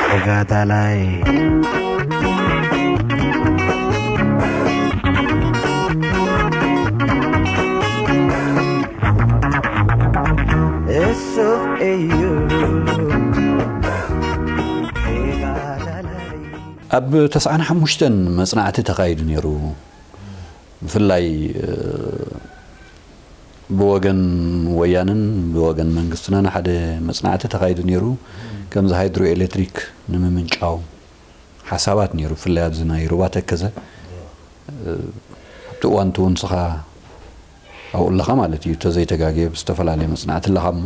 ተጋዳላይ። እሱ እዩ ተጋዳላይ። ኣብ ተስዓን ሓሙሽተን መጽናዕቲ ተኻይዱ ነይሩ። ብፍላይ፣ እ፣ ብወገን ወያንን ብወገን መንግስትናን ሓደ መጽናዕቲ ተኻይዱ ነይሩ። ከምዚ ሃይድሮ ኤሌክትሪክ ንምምንጫው ሓሳባት ነይሩ፣ ብፍላይ ኣብዚ ናይ ሩባ ተከዘ። እ፣ ኣብቲ እዋን እቲ እውን ንስኻ ኣብኡ ኣለኻ ማለት እዩ፣ ተዘይተጋግየ ብዝተፈላለየ መጽናዕቲ ኣለኻ እሞ፣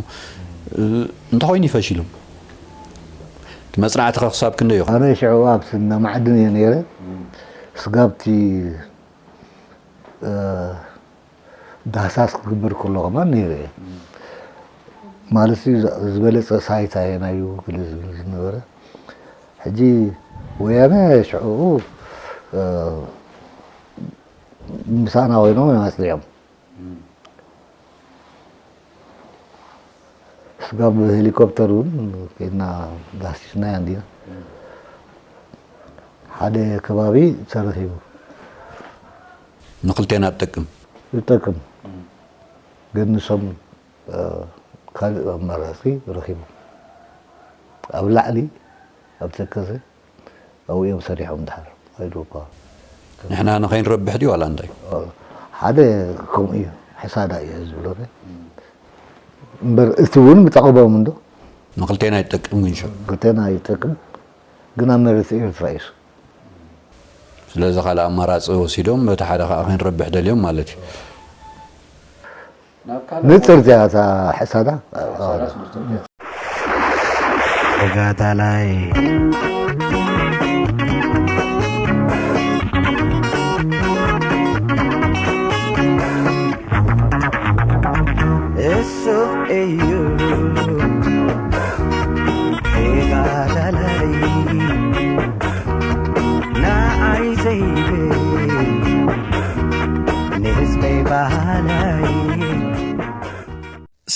እ፣ እንተኾይኑ ይፈሺሉ። እቲ መጽናዕቲ ኸ ክሳብ ክንደይ እዩ? ኣነ ሽዑ ኣብ ስና ማዕድን እየ ነይረ። ስጋብቲ፣ እ፣ ዳህሳስ ክግበር ከሎ ከማን ነይረ እየ። ማለት እዩ፣ ዝበለጸ ሳይት ኣየናይ እዩ ክል ዝብል ዝነበረ። ሕጂ ወያነ ሽዑ፣ እ፣ ምሳና ኮይኖም እዮም ኣጽኒዖም። ስጋብ ሄሊኮፕተር እውን ከይድና ዳህሲስናያ እንዲና። ሓደ ከባቢ ተረኺቡ። ንኽልቴና ትጠቅም። ይጠቅም። ግን ንሶም፣ እ፣ ካልእ ኣማራጺ ረኺቦም። ኣብ ላዕሊ፣ ኣብ ተከዘ፣ ኣብኡ እዮም ሰሪሖም ድሓር። ኣይዶ እኳ። ንሕና ንኸይንረብሕ ድዩ ዋላ እንታይ? እ፣ ሓደ ከምኡ እዩ። ሕሳዳ እዩ ዝብሎ። እምበር እቲ እውን ምጠቐሞም እንዶ? ንኽልቴና ይጠቅም ግን ሸ? ክልቴና ይጠቅም። ግን ኣብ መሬት ኤርትራ እዩ። ስለዚ ካልእ ኣማራጺ ወሲዶም በቲ ሓደ ኸኣ ክንረብሕ ደልዮም ማለት እዩ። ንጽር እዚኣ እታ ሕሳዳ። ተጋዳላይ። እሱ እዩ ተጋዳላይ፣ ንዓይ ዘይብል ንህዝበይ ባሃላይ።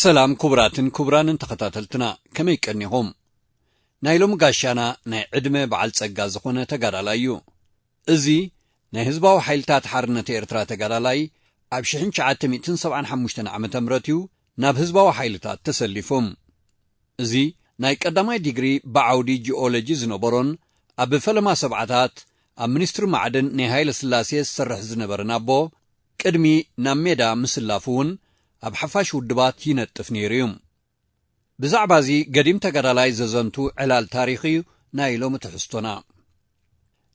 ሰላም ክቡራትን ክቡራንን ተኸታተልትና፣ ከመይ ቀኒኹም? ናይ ሎሚ ጋሻና ናይ ዕድመ በዓል ጸጋ ዝኾነ ተጋዳላይ እዩ። እዚ ናይ ህዝባዊ ሓይልታት ሓርነት ኤርትራ ተጋዳላይ ኣብ ሽሕን ትሽዓተ ሚእትን ሰብዓን ሓሙሽተን ዓመተ ምህረት እዩ ናብ ህዝባዊ ሓይልታት ተሰሊፉ። እዚ ናይ ቀዳማይ ዲግሪ ብዓውዲ ጂኦሎጂ ዝነበሮን ኣብ ፈለማ ሰብዓታት ኣብ ሚኒስትሪ ማዕድን ናይ ሃይለ ስላሴ ዝሰርሕ ዝነበረን ኣቦ፣ ቅድሚ ናብ ሜዳ ምስላፉ እውን ኣብ ሓፋሽ ውድባት ይነጥፍ ነይሩ እዩ። ብዛዕባ እዚ ገዲም ተጋዳላይ ዘዘንቱ ዕላል ታሪኽ እዩ ናይ ሎሚ ትሕዝቶና።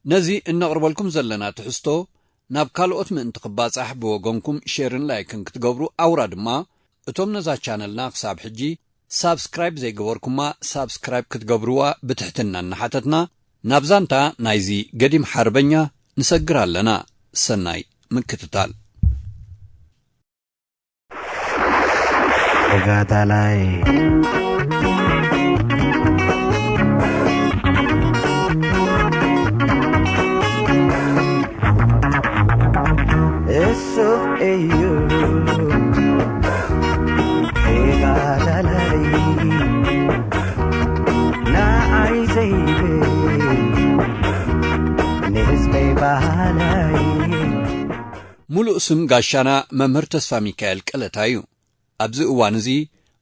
ነዚ እነቕርበልኩም ዘለና ትሕዝቶ ናብ ካልኦት ምእንቲ ክባጻሕ ብወገንኩም ሼርን ላይክን ክትገብሩ ኣውራ ድማ እቶም ነዛ ቻነልና ክሳብ ሕጂ ሳብስክራይብ ዘይገበርኩማ ሳብስክራይብ ክትገብርዋ ብትሕትና እናሓተትና ናብ ዛንታ ናይዚ ገዲም ሓርበኛ ንሰግር ኣለና። ሰናይ ምክትታል። ተጋዳላይ። እሱ እዩ ተጋዳላይ፣ ንዓይ ዘይብል ንህዝበይ ባሃላይ። ሙሉእ ስም ጋሻና መምህር ተስፋ ሚካኤል ቀለታ እዩ። ኣብዚ እዋን እዚ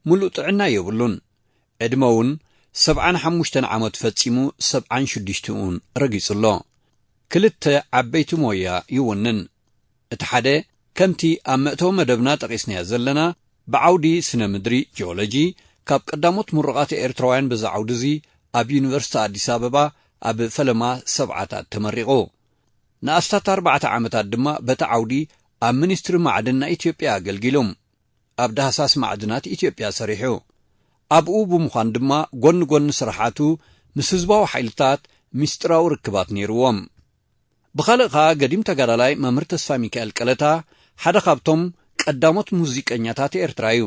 ሙሉእ ጥዕና የብሉን። ዕድመ እውን ሰብዓን ሓሙሽተን ዓመት ፈጺሙ ሰብዓን ሽዱሽተን እውን ረጊጹ ኣሎ። ክልተ ዓበይቲ ሞያ ይውንን። እቲ ሓደ፣ ከምቲ ኣብ መእተዊ መደብና ጠቒስናዮ ዘለና፣ ብዓውዲ ስነ ምድሪ ጂኦሎጂ ካብ ቀዳሞት ምሩቓት ኤርትራውያን በዚ ዓውዲ እዚ ኣብ ዩኒቨርሲቲ ኣዲስ ኣበባ ኣብ ፈለማ ሰብዓታት ተመሪቑ። ንኣስታት ኣርባዕተ ዓመታት ድማ በቲ ዓውዲ ኣብ ሚኒስትሪ ማዕድን ናይ ኢትዮጵያ ኣገልጊሉ። ኣብ ዳህሳስ ማዕድናት ኢትዮጵያ ሰሪሑ። ኣብኡ ብምዃን ድማ ጎኒ ጎኒ ስራሓቱ ምስ ህዝባዊ ሓይልታት ሚስጥራዊ ርክባት ነይርዎም። ብኻልእ ኸኣ ገዲም ተጋዳላይ መምህር ተስፋ ሚካኤል ቀለታ ሓደ ካብቶም ቀዳሞት ሙዚቀኛታት ኤርትራ እዩ።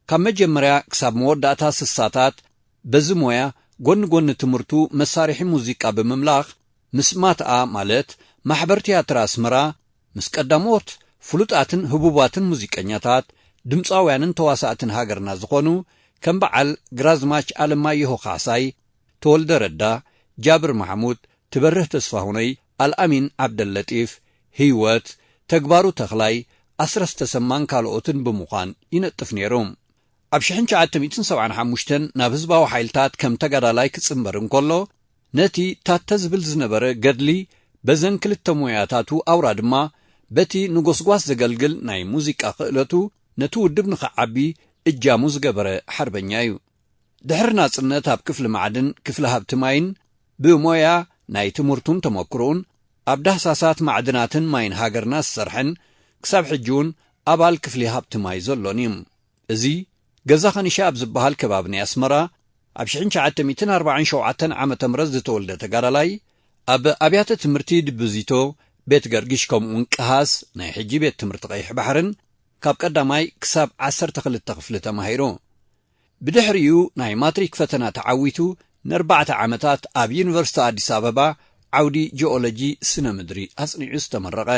ካብ መጀመርያ ክሳብ መወዳእታ ስሳታት በዚ ሞያ ጎኒ ጎኒ ትምህርቱ መሳርሒ ሙዚቃ ብምምላኽ፣ ምስ ማትኣ ማለት ማሕበር ትያትር ኣስመራ፣ ምስ ቀዳሞት ፍሉጣትን ህቡባትን ሙዚቀኛታት፣ ድምፃውያንን ተዋሳእትን ሃገርና ዝኾኑ ከም በዓል ግራዝማች ኣለማየሁ ካሕሳይ፣ ተወልደ ረዳ፣ ጃብር ማሕሙድ፣ ትበርህ ተስፋሁነይ፣ ኣልኣሚን ዓብደለጢፍ፣ ህይወት፣ ተግባሩ ተኽላይ፣ ኣስረስ ተሰማን ካልኦትን ብምዃን ይነጥፍ ነይሩ። ኣብ ሽሕን ትሽዓተ ሚእትን ሰብዓን ሓሙሽተን ናብ ህዝባዊ ሓይልታት ከም ተጋዳላይ ክጽንበር እንከሎ፣ ነቲ ታተ ዝብል ዝነበረ ገድሊ በዘን ክልተ ሞያታቱ ኣውራ ድማ በቲ ንጎስጓስ ዘገልግል ናይ ሙዚቃ ክእለቱ ነቲ ውድብ ንኽዓቢ እጃሙ ዝገበረ ሓርበኛ እዩ። ድሕሪ ናጽነት ኣብ ክፍሊ ማዕድን ክፍሊ ሃብቲ ማይን ብሞያ ናይ ትምህርቱን ተመክሮኡን ኣብ ዳህሳሳት ማዕድናትን ማይን ሃገርና ዝሰርሐን ክሳብ ሕጂ እውን ኣባል ክፍሊ ሃብቲ ማይ ዘሎን እዩ። እዚ ገዛ ኸኒሻ ኣብ ዝበሃል ከባቢ ናይ ኣስመራ ኣብ ሽሕን ትሽዓተ ሚእትን ኣርባዓን ሸውዓተን ዓመተ ምህረት ዝተወልደ ተጋዳላይ ኣብ ኣብያተ ትምህርቲ ድብዚቶ፣ ቤት ገርግሽ ከምኡውን ቀሃስ ናይ ሕጂ ቤት ትምህርቲ ቀይሕ ባሕርን ካብ ቀዳማይ ክሳብ ዓሰርተ ክልተ ክፍሊ ተማሂሩ። ብድሕሪኡ ናይ ማትሪክ ፈተና ተዓዊቱ ንኣርባዕተ ዓመታት ኣብ ዩኒቨርሲቲ ኣዲስ ኣበባ ዓውዲ ጂኦሎጂ ስነ ምድሪ ኣጽኒዑ ዝተመረቐ።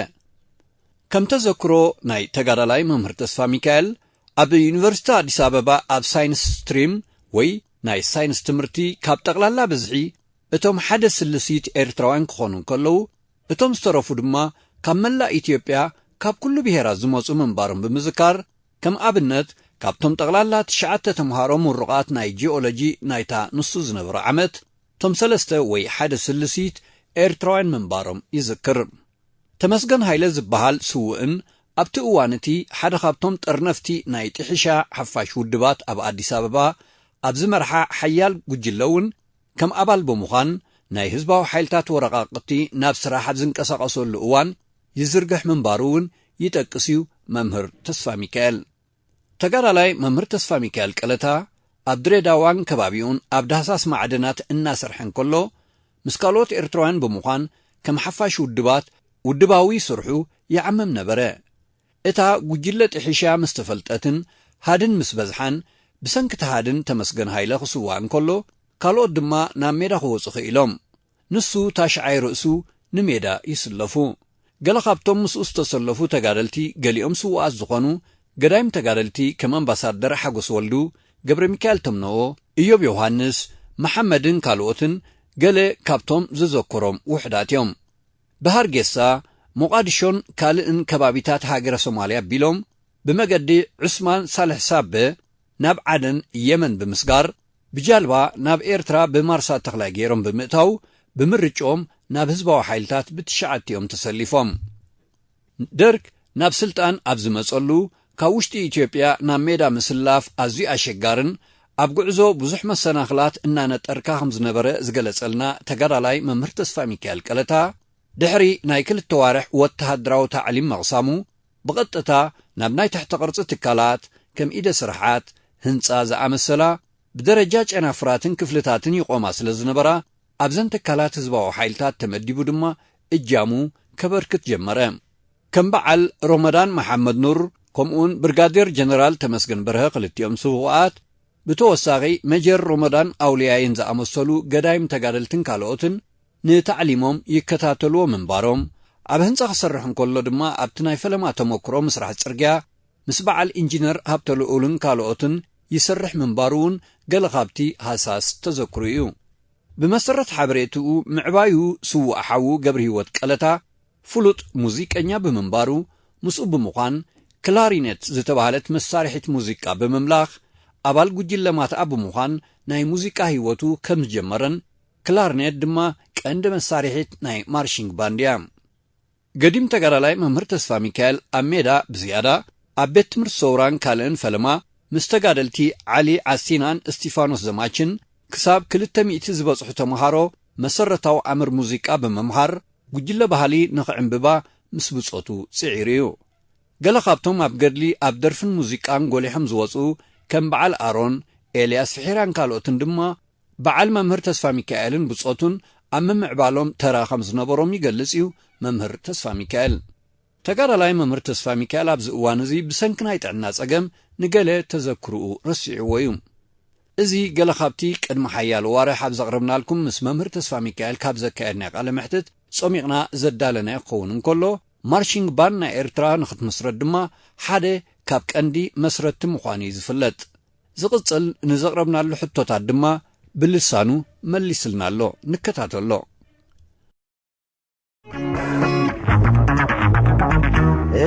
ከም ተዘክሮ ናይ ተጋዳላይ መምህር ተስፋ ሚካኤል፣ ኣብ ዩኒቨርሲቲ ኣዲስ ኣበባ ኣብ ሳይንስ ስትሪም ወይ ናይ ሳይንስ ትምህርቲ ካብ ጠቕላላ ብዝሒ እቶም ሓደ ስልሲት ኤርትራውያን ክኾኑ እንከለዉ፣ እቶም ዝተረፉ ድማ ካብ መላእ ኢትዮጵያ ካብ ኩሉ ብሄራት ዝመጹ ምንባሮም ብምዝካር፣ ከም ኣብነት ካብቶም ጠቕላላ ትሽዓተ ተምሃሮ ምሩቓት ናይ ጂኦሎጂ ናይታ ንሱ ዝነበሮ ዓመት፣ እቶም ሰለስተ ወይ ሓደ ስልሲት ኤርትራውያን ምንባሮም ይዝክር። ተመስገን ሃይለ ዝበሃል ስዉእን ኣብቲ እዋን እቲ ሓደ ካብቶም ጠርነፍቲ ናይ ጥሒሻ ሓፋሽ ውድባት ኣብ ኣዲስ ኣበባ ኣብ ዝመርሓ ሓያል ጉጅለ እውን ከም ኣባል ብምዃን ናይ ህዝባዊ ሓይልታት ወረቓቕቲ ናብ ስራሕ ኣብ ዝንቀሳቐሰሉ እዋን ይዝርግሕ ምንባሩ እውን ይጠቅስ እዩ መምህር ተስፋ ሚካኤል። ተጋዳላይ መምህር ተስፋ ሚካኤል ቀለታ ኣብ ድሬዳዋን ከባቢኡን ኣብ ዳህሳስ ማዕድናት እናሰርሐ እንከሎ፣ ምስ ካልኦት ኤርትራውያን ብምዃን ከም ሓፋሽ ውድባት ውድባዊ ስርሑ ይዓምም ነበረ። እታ ጉጅለ ጥሒሻ ምስ ተፈልጠትን ሃድን ምስ በዝሓን፣ ብሰንኪ እቲ ሃድን ተመስገን ሃይለ ክስዋእ እንከሎ፣ ካልኦት ድማ ናብ ሜዳ ክወጹ ክኢሎም። ንሱ ታሽዓይ ርእሱ ንሜዳ ይስለፉ። ገለ ካብቶም ምስኡ ዝተሰለፉ ተጋደልቲ፣ ገሊኦም ስዉኣት ዝኾኑ ገዳይም ተጋደልቲ ከም ኣምባሳደር ሓጎስ ወልዱ፣ ገብረ ሚካኤል ተምነዎ፣ ኢዮብ ዮሃንስ፣ መሓመድን ካልኦትን ገለ ካብቶም ዝዘክሮም ውሑዳት እዮም። ብሃርጌሳ፣ ሞቓድሾን ካልእን ከባቢታት ሃገረ ሶማልያ ኣቢሎም፣ ብመገዲ ዑስማን ሳልሕ ሳበ ናብ ዓደን የመን ብምስጋር፣ ብጃልባ ናብ ኤርትራ ብማርሳ ተኽላይ ገይሮም ብምእታው፣ ብምርጭኦም ናብ ህዝባዊ ሓይልታት ብትሽዓቲኦም ተሰሊፎም። ደርግ ናብ ስልጣን ኣብ ዝመጸሉ፣ ካብ ውሽጢ ኢትዮጵያ ናብ ሜዳ ምስላፍ ኣዝዩ ኣሸጋርን ኣብ ጉዕዞ ብዙሕ መሰናኽላት እናነጠርካ ከም ዝነበረ ዝገለጸልና ተጋዳላይ መምህር ተስፋ ሚካኤል ቀለታ፣ ድሕሪ ናይ ክልተ ዋርሕ ወተሃደራዊ ታዕሊም መቕሳሙ፣ ብቐጥታ ናብ ናይ ትሕቲ ቅርጺ ትካላት ከም ኢደ ስርሓት፣ ህንጻ ዝኣመሰላ ብደረጃ ጨናፍራትን ክፍልታትን ይቖማ ስለ ዝነበራ፣ ኣብዘን ትካላት ህዝባዊ ሓይልታት ተመዲቡ ድማ እጃሙ ከበርክት ጀመረ። ከም በዓል ሮመዳን መሓመድ ኑር፣ ከምኡውን ብርጋዴር ጀነራል ተመስገን በርሀ ክልቲኦም ስውኣት፣ ብተወሳኺ መጀር ሮመዳን ኣውልያይን ዝኣመሰሉ ገዳይም ተጋደልትን ካልኦትን ንታዕሊሞም ይከታተልዎ ምንባሮም፣ ኣብ ህንጻ ክሰርሕ እንከሎ ድማ ኣብቲ ናይ ፈለማ ተመክሮ ምስራሕ ጽርግያ ምስ በዓል ኢንጂነር ሃብተልኡልን ካልኦትን ይሰርሕ ምንባሩ እውን ገለ ካብቲ ሃሳስ ተዘክሩ እዩ። ብመሰረት ሓበሬትኡ፣ ምዕባዩ ስዉእ ሓዉ ገብረሂወት ቀለታ ፍሉጥ ሙዚቀኛ ብምንባሩ፣ ምስኡ ብምዃን ክላሪኔት ዝተባህለት መሳርሒት ሙዚቃ ብምምላኽ፣ ኣባል ጉጅለ ማትኣ ብምዃን ናይ ሙዚቃ ህይወቱ ከም ዝጀመረን፣ ክላርኔት ድማ ቀንዲ መሳርሒት ናይ ማርሺንግ ባንድ እያ። ገዲም ተጋዳላይ መምህር ተስፋ ሚካኤል ኣብ ሜዳ ብዝያዳ ኣብ ቤት ትምህርቲ ሰውራን ካልእን ፈለማ ምስ ተጋደልቲ ዓሊ ዓሲናን እስቲፋኖስ ዘማችን ክሳብ ክልተ ሚእቲ ዝበጽሑ ተምሃሮ መሰረታዊ ኣምር ሙዚቃ ብምምሃር፣ ጉጅለ ባህሊ ንኽዕምብባ ምስ ብጾቱ ጽዒሩ እዩ። ገለ ካብቶም ኣብ ገድሊ ኣብ ደርፍን ሙዚቃን ጎሊሖም ዝወጹ ከም በዓል ኣሮን፣ ኤልያስ ፍሒራን ካልኦትን ድማ በዓል መምህር ተስፋ ሚካኤልን ብጾቱን ኣብ ምምዕባሎም ተራ ከም ዝነበሮም ይገልጽ እዩ መምህር ተስፋ ሚካኤል። ተጋዳላይ መምህር ተስፋ ሚካኤል ኣብዚ እዋን እዚ ብሰንኪ ናይ ጥዕና ጸገም ንገለ ተዘክርኡ ረሲዕዎ እዩ። እዚ ገለ ካብቲ ቅድሚ ሓያሎ ዋርሕ ኣብ ዘቕረብናልኩም ምስ መምህር ተስፋ ሚካኤል ካብ ዘካየድናዮ ቃለ መሕትት ጾሚቕና ዘዳለናዮ ክኸውን እንከሎ፣ ማርሺንግ ባንድ ናይ ኤርትራ ንኽትምስረት ድማ ሓደ ካብ ቀንዲ መስረትቲ ምዃኑ እዩ ዝፍለጥ። ዝቕጽል ንዘቕረብናሉ ሕቶታት ድማ ብልሳኑ መሊስልና ኣሎ። ንከታተሎ።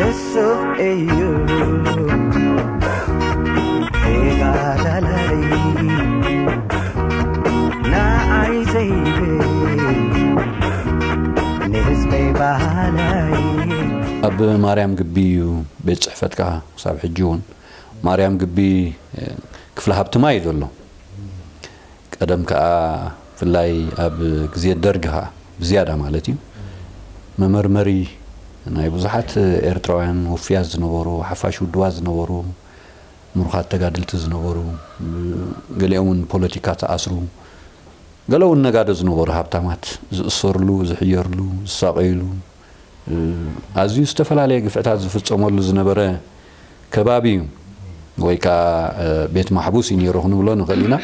እሱ እዩ ተጋዳላይ ንዓይ ዘይብል ንህዝበይ ባህላይ። ኣብ ማርያም ግቢ እዩ ቤት ጽሕፈትካ ክሳብ ሕጂ እውን። ማርያም ግቢ ክፍለ ሃብቲ ማይ እዩ ዘሎ። ቀደም ከኣ ብፍላይ ኣብ ግዜ ደርጊ ከኣ ብዝያዳ ማለት እዩ መመርመሪ ናይ ብዙሓት ኤርትራውያን ውፍያት ዝነበሩ፣ ሓፋሽ ውድባት ዝነበሩ፣ ምሩኻት ተጋድልቲ ዝነበሩ፣ ገሊኦም እውን ፖለቲካ ተኣስሩ፣ ገለ እውን ነጋዶ ዝነበሩ ሃብታማት ዝእሰርሉ፣ ዝሕየርሉ፣ ዝሳቐይሉ፣ ኣዝዩ ዝተፈላለየ ግፍዕታት ዝፍጸመሉ ዝነበረ ከባቢ እዩ። ወይ ከዓ ቤት ማሕቡስ እዩ ነይሩ ክንብሎ ንኽእል ኢና።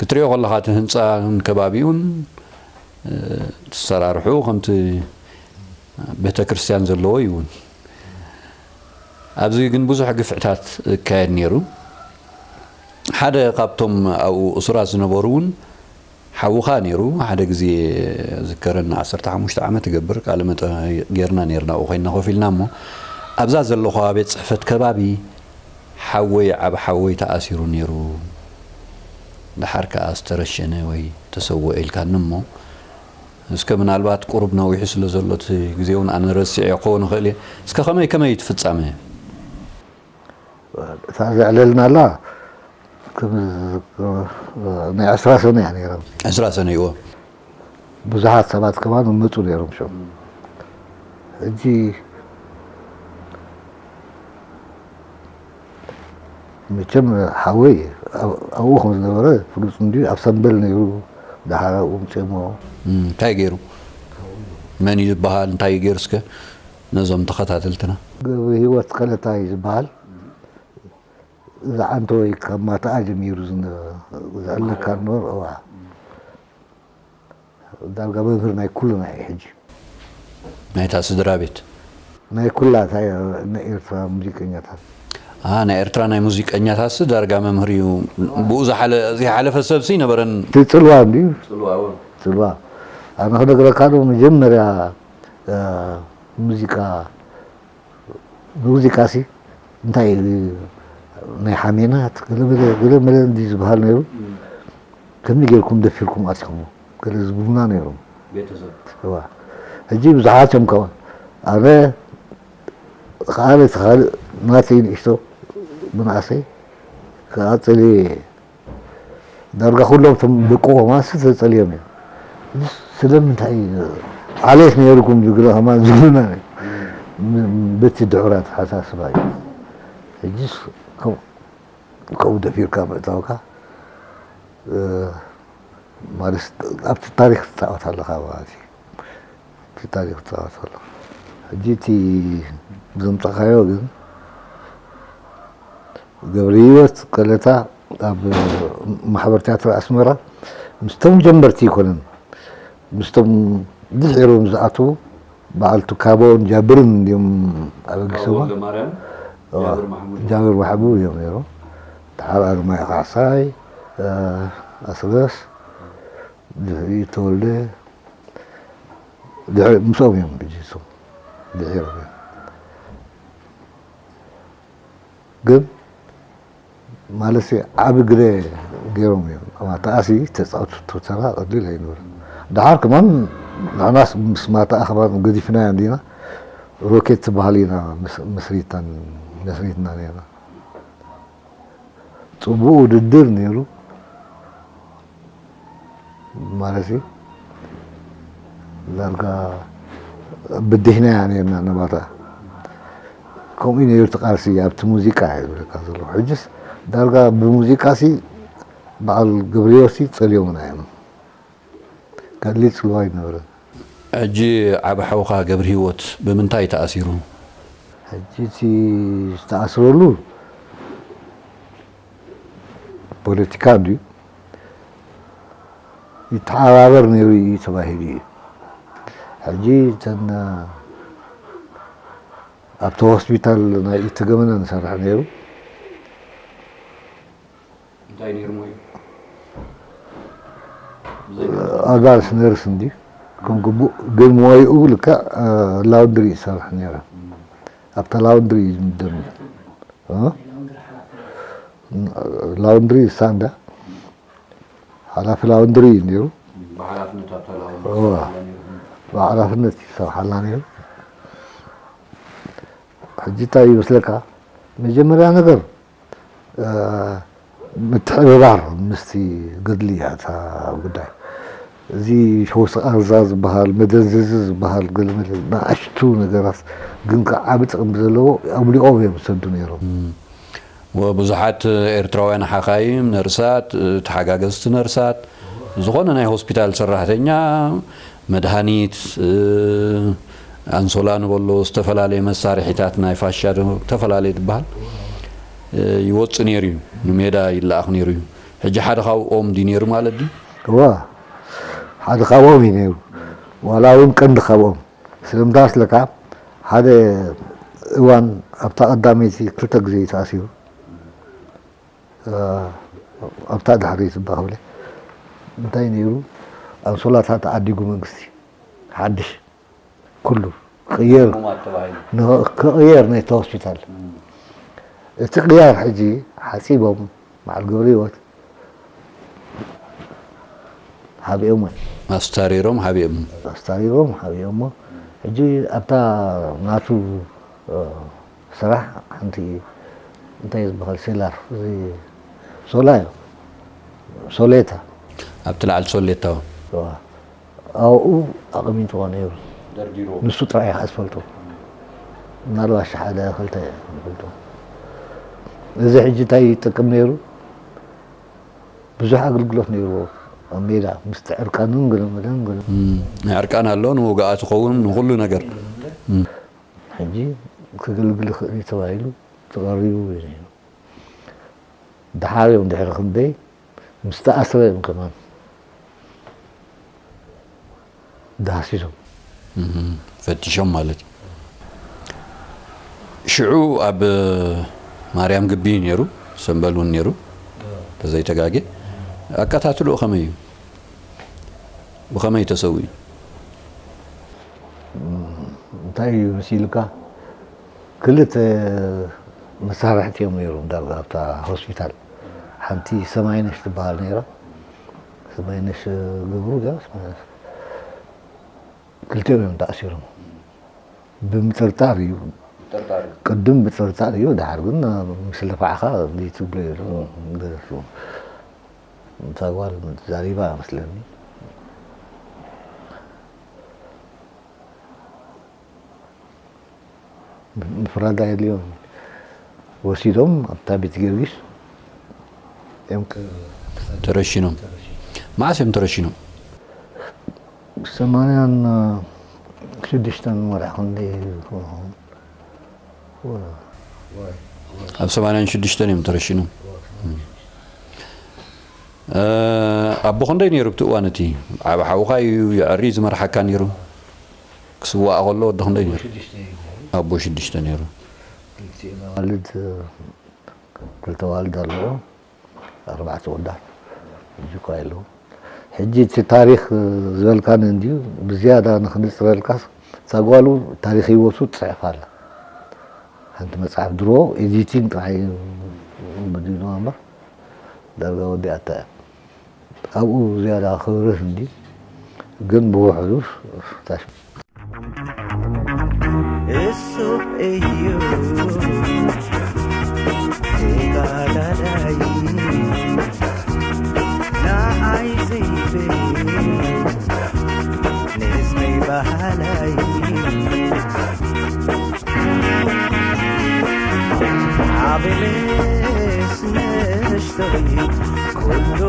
ክትሪኦ ከለኻ እቲ ህንፃን ከባቢኡን ዝሰራርሑ ከምቲ ቤተ ክርስቲያን ዘለዎ እዩ እውን። ኣብዚ ግን ብዙሕ ግፍዕታት ይካየድ ነይሩ። ሓደ ካብቶም ኣብኡ እሱራት ዝነበሩ እውን ሓውኻ ነይሩ። ሓደ ግዜ ዝከረኒ ዓሰርተ ሓሙሽተ ዓመት ይገብር ቃለ መጠ ጌርና ነይርና ኣብኡ ኮይንና ኮፍ ኢልና እሞ ኣብዛ ዘለኹዋ ቤት ፅሕፈት ከባቢ ሓወይ ዓብ ሓወይ ተኣሲሩ ነይሩ። ደሓር ከኣ ዝተረሸነ ወይ ተሰወአ ኢልካኒ እሞ እስከ ምናልባት ቁሩብ ነዊሑ ስለ ዘሎ እቲ ግዜ እውን ኣነ ረሲዐ ክኸውን ይኽእል እየ። እስከ ከመይ ከመይ እዩ እቲ ፍጻመ? እታ ዘዕለልናላ ናይ ዕስራ ሰነ እያ ነይራ። ዕስራ ሰነ እዎ። ብዙሓት ሰባት ከማን ይመፁ ነይሮም ሽዑ። ሕጂ መቸም ሓወይ ኣብኡ ከም ዝነበረ ፍሉጥ እንዲ ኣብ ሰንበል ነይሩ። ደሓር ኣብኡ ምፅኦሞ። እንታይ ገይሩ? መን እዩ ዝበሃል? እንታይ ገይሩ? እስከ ነዞም ተኸታተልትና። ገብረ ህይወት ከለታ እዩ ዝበሃል። ዝዓንተወይ ካብ ማታኣ ጀሚሩ ዝዕለካ ነበረ። እዋ ዳርጋ መምህር ናይ ኩልና እዩ ሕጂ። ናይታ ስድራ ቤት? ናይ ኩላ እታ ናይ ኤርትራ ሙዚቀኛታት። ኣ ናይ ኤርትራ ናይ ሙዚቀኛታትስ ዳርጋ መምህር እዩ። ብኡ ዝሓለ- ዘይሓለፈ ሰብሲ ነበረን። እቲ ጽልዋ እንድዩ። ጽልዋ። ኣነ ክነግረካ ዶ መጀመርያ ሙዚቃ ብሙዚቃ ሲ እንታይ ናይ ሓሜናት ገለመለ ገለመለ እንዲ ዝበሃል ነይሩ። ከመይ ጌርኩም ደፊርኩም ኣቲኹሞ ገለ ዝብሉና ነይሮም። እዋ ሕጂ ብዙሓት እዮም ከ ኣነ ከኣ ነቲ ካልእ ናተይ ንእሽቶ ብንኣሰይ ከኣ ጸልየ ዳርጋ ኩሎም እቶም ደቁ ከማን ሲ ተጸልዮም እዮም። ስለምንታይ ዓሌት ነይርኩም ዝግለ ከማን ዝብሉና በቲ ድሑር ኣተሓሳስባ እዩ። ሕጂስ ከምኡ ደፊርካ ምእታውካ ማለት ኣብቲ ታሪክ ትፃወት ኣለካ ማለት እዩ። እቲ ታሪክ ትፃወት ኣለካ። ሕጂ እቲ ዘምፃእካዮ ግን ገብረሂወት ከለታ ኣብ ማሕበር ትያትር ኣስመራ ምስቶም ጀመርቲ ኣይኮነን ምስቶም ድሒሮም ዝኣተዉ በዓል ትካቦን ጃብርን እንድዮም ኣበጊሶማ። ጃብር ማሕሙድ እዮም ነይሮም። ድሓር ኣርማይ ካሕሳይ ኣስረስ ድሕሪ ተወልደ ድሕሪ ምስኦም እዮም ሕጂ እሶም ድሒሮም እዮም ግን ማለት ዓቢ ግደ ገይሮም እዮም። ማታኣሲ ተጻውቱ ተራ ቀሊል ኣይነበረ። ድሓር ከማን ንሕናስ ምስ ማታኣ ከማን ገዲፍናዮ እንዲና ሮኬት ትበሃል ኢና መስሪትና ነርና። ጽቡቕ ውድድር ነይሩ። ማለት ዳርጋ ብዲህና እያ ነርና ነባታ ከምኡ ነይሩ እቲ ቃልሲ ኣብቲ ሙዚቃ እየ ዝብለካ ዘለኹ ሕጅስ ዳርጋ ብሙዚቃ ሲ በዓል ገብርዮሲ ጸልዮምና እዮም ካልእ ጽልዋ ኣይነበረን ሕጂ ዓቢ ሓውኻ ገብርሂወት ብምንታይ ተኣሲሩ ሕጂ እቲ ዝተኣስረሉ ፖለቲካ ድዩ ይተሓባበር ነይሩ እዩ ተባሂሉ እዩ። ሕጂ እተን ኣብቲ ሆስፒታል ናይ ኢትገመና ንሰርሕ ነይሩ። እንታይ ነይሩ ሞዩ? ኣዳልስ ነርስ እንዲ ከም ግቡእ ግን ሞይኡ ልክዕ ላውንድሪ ይሰርሕ ነይረ። ኣብታ ላውንድሪ እዩ ዝምደብ። ላውንድሪ ሳንዳ ሓላፊ ላውንድሪ እዩ ነይሩ። ብሓላፍነት ኣብታ ላውንድሪ ብሓላፍነት ይሰርሓልና ነይሩ። ሕጂ እንታይ ይመስለካ? መጀመርያ ነገር ምትሕብባር ምስቲ ገድሊ እያ እታ ጉዳይ። እዚ ፈውሲ ቃንዛ ዝበሃል መደንዘዚ ዝበሃል ገለመለ ንኣሽቱ ነገራት ግን ከዓ ዓቢ ጥቕሚ ዘለዎ ኣብ ሊኦም እዮም ዝሰዱ ነይሮም። ወብዙሓት ኤርትራውያን ሓኻይም ነርሳት፣ ተሓጋገዝቲ ነርሳት፣ ዝኾነ ናይ ሆስፒታል ሰራሕተኛ መድሃኒት፣ ኣንሶላ ንበሎ ዝተፈላለየ መሳርሒታት ናይ ፋሻ ዝተፈላለየ ዝበሃል ይወፅእ ነይሩ እዩ፣ ንሜዳ ይለኣኽ ነይሩ እዩ። ሕጂ ሓደ ካብኦም ድዩ ነይሩ ማለት ድዩ? እዋ ሓደ ካብኦም እዩ ነይሩ፣ ዋላ እውን ቀንዲ ካብኦም። ስለምንታይ ስለካ ሓደ እዋን ኣብታ ቀዳመይቲ ክልተ ግዜ እዩ ተኣሲሩ። ኣብታ ድሕሪ ዝበሃል እንታይ ነይሩ ኣንሶላታት ተዓዲጉ መንግስቲ ሓድሽ ኩሉ ክቕየር ነቲ ሆስፒታል እቲ ቅያር ሕጂ ሓፂቦም በዓል ገብረ ህይወት ሓቢኦሞ ኣስታሪሮም ሓቢኦም ኣስታሪሮም ሓቢኦሞ ሕጂ ኣብታ ናቱ ስራሕ ሓንቲ እንታይ ዝበሃል ሴላር እዚ ሶላ እዩ ሶሌታ ኣብቲ ላዕሊ ሶሌታ ኣብኡ ኣቐሚጥዎ ነይሩ ንሱ ጥራይ ኢኻ ዝፈልጦ ምናልባሽ ሓደ ክልተ ይፈልጦ እዚ ሕጂ እንታይ ይጠቅም ነይሩ ብዙሕ ኣገልግሎት ነይርዎ ኣብ ሜዳ ምስቲ ዕርቃንን ገለመለን ገለ ናይ ዕርቃን ኣሎ ንውግኣት ይኸውን ንኩሉ ነገር ሕጂ ክገልግል ይኽእል እዩ ተባሂሉ ተቐሪቡ እዩ ነይሩ። ደሓር እዮም ድሕሪ ክንደይ ምስ ተኣስረ እዮም ከማን ዳህሲሶም። ፈቲሾም ማለት እዩ። ሽዑ ኣብ ማርያም ግቢ እዩ ነይሩ፣ ሰምበል እውን ነይሩ ተዘይተጋጌ። ኣቀታትልኡ ከመይ እዩ? ብኸመይ ተሰዊኡ? እንታይ እዩ መሲልካ? ክልተ መሳርሕቲ እዮም ነይሮም ዳርጋ ኣብታ ሆስፒታል። ሓንቲ ሰማይነሽ ትበሃል ነይራ። ሰማይነሽ ገብሩ ድያ? ክልቲኦም እዮም ተኣሲሮም። ብምጥርጣር እዩ። ቅድም ብጥርጣር እዩ፣ ድሓር ግን ምስ ለፋዕኻ ዘይትብሎ የለን። እታ ጓል ዛሪባ መስለኒ። ምፍራድ ኣየድልዮን ወሲዶም ኣብታ ቤት ጊዮርጊስ እዮም ተረሽኖም። መዓስ እዮም ተረሽኖም? ሰማንያን ሽዱሽተን ወርሒ ክንደይ ክኸውን ኣብ ሰማንያን ሽዱሽተን እዮም ተረሽኖም። ኣቦ ክንደይ ነይሩ ብቲ እዋን እቲ ዓብ ሓውኻ እዩ የዕሪ ዝመርሓካ ነይሩ? ክስዋእ ከሎ ወዲ ክንደይ ነይሩ? ኣቦ ሽዱሽተ ነይሩ። ክልተ ዋልድ ኣለዎ፣ ኣርባዕተ ወዳት ሕጂ እኳ የለዉ። ሕጂ እቲ ታሪኽ ዝበልካኒ እንድዩ ብዝያዳ ንክንፅረልካስ እታ ጓሉ ታሪኽ ህይወቱ ትፅሕፍ ኣላ። ሓንቲ መፅሓፍ ድሮ ኤዲቲንግ ጥራይ እዩ በዲልዋ እምበር ዳርጋ ወዲኣታ እያ። ኣብኡ ዝያዳ ክብርህ እንዲ ግን ብውሕዱ ታሽ እሱ እዩ ተጋዳላይ ንዓይ ዘይብል ንህዝበይ በሃላይ ዓብንስ ንእሽቶይ ኩሉ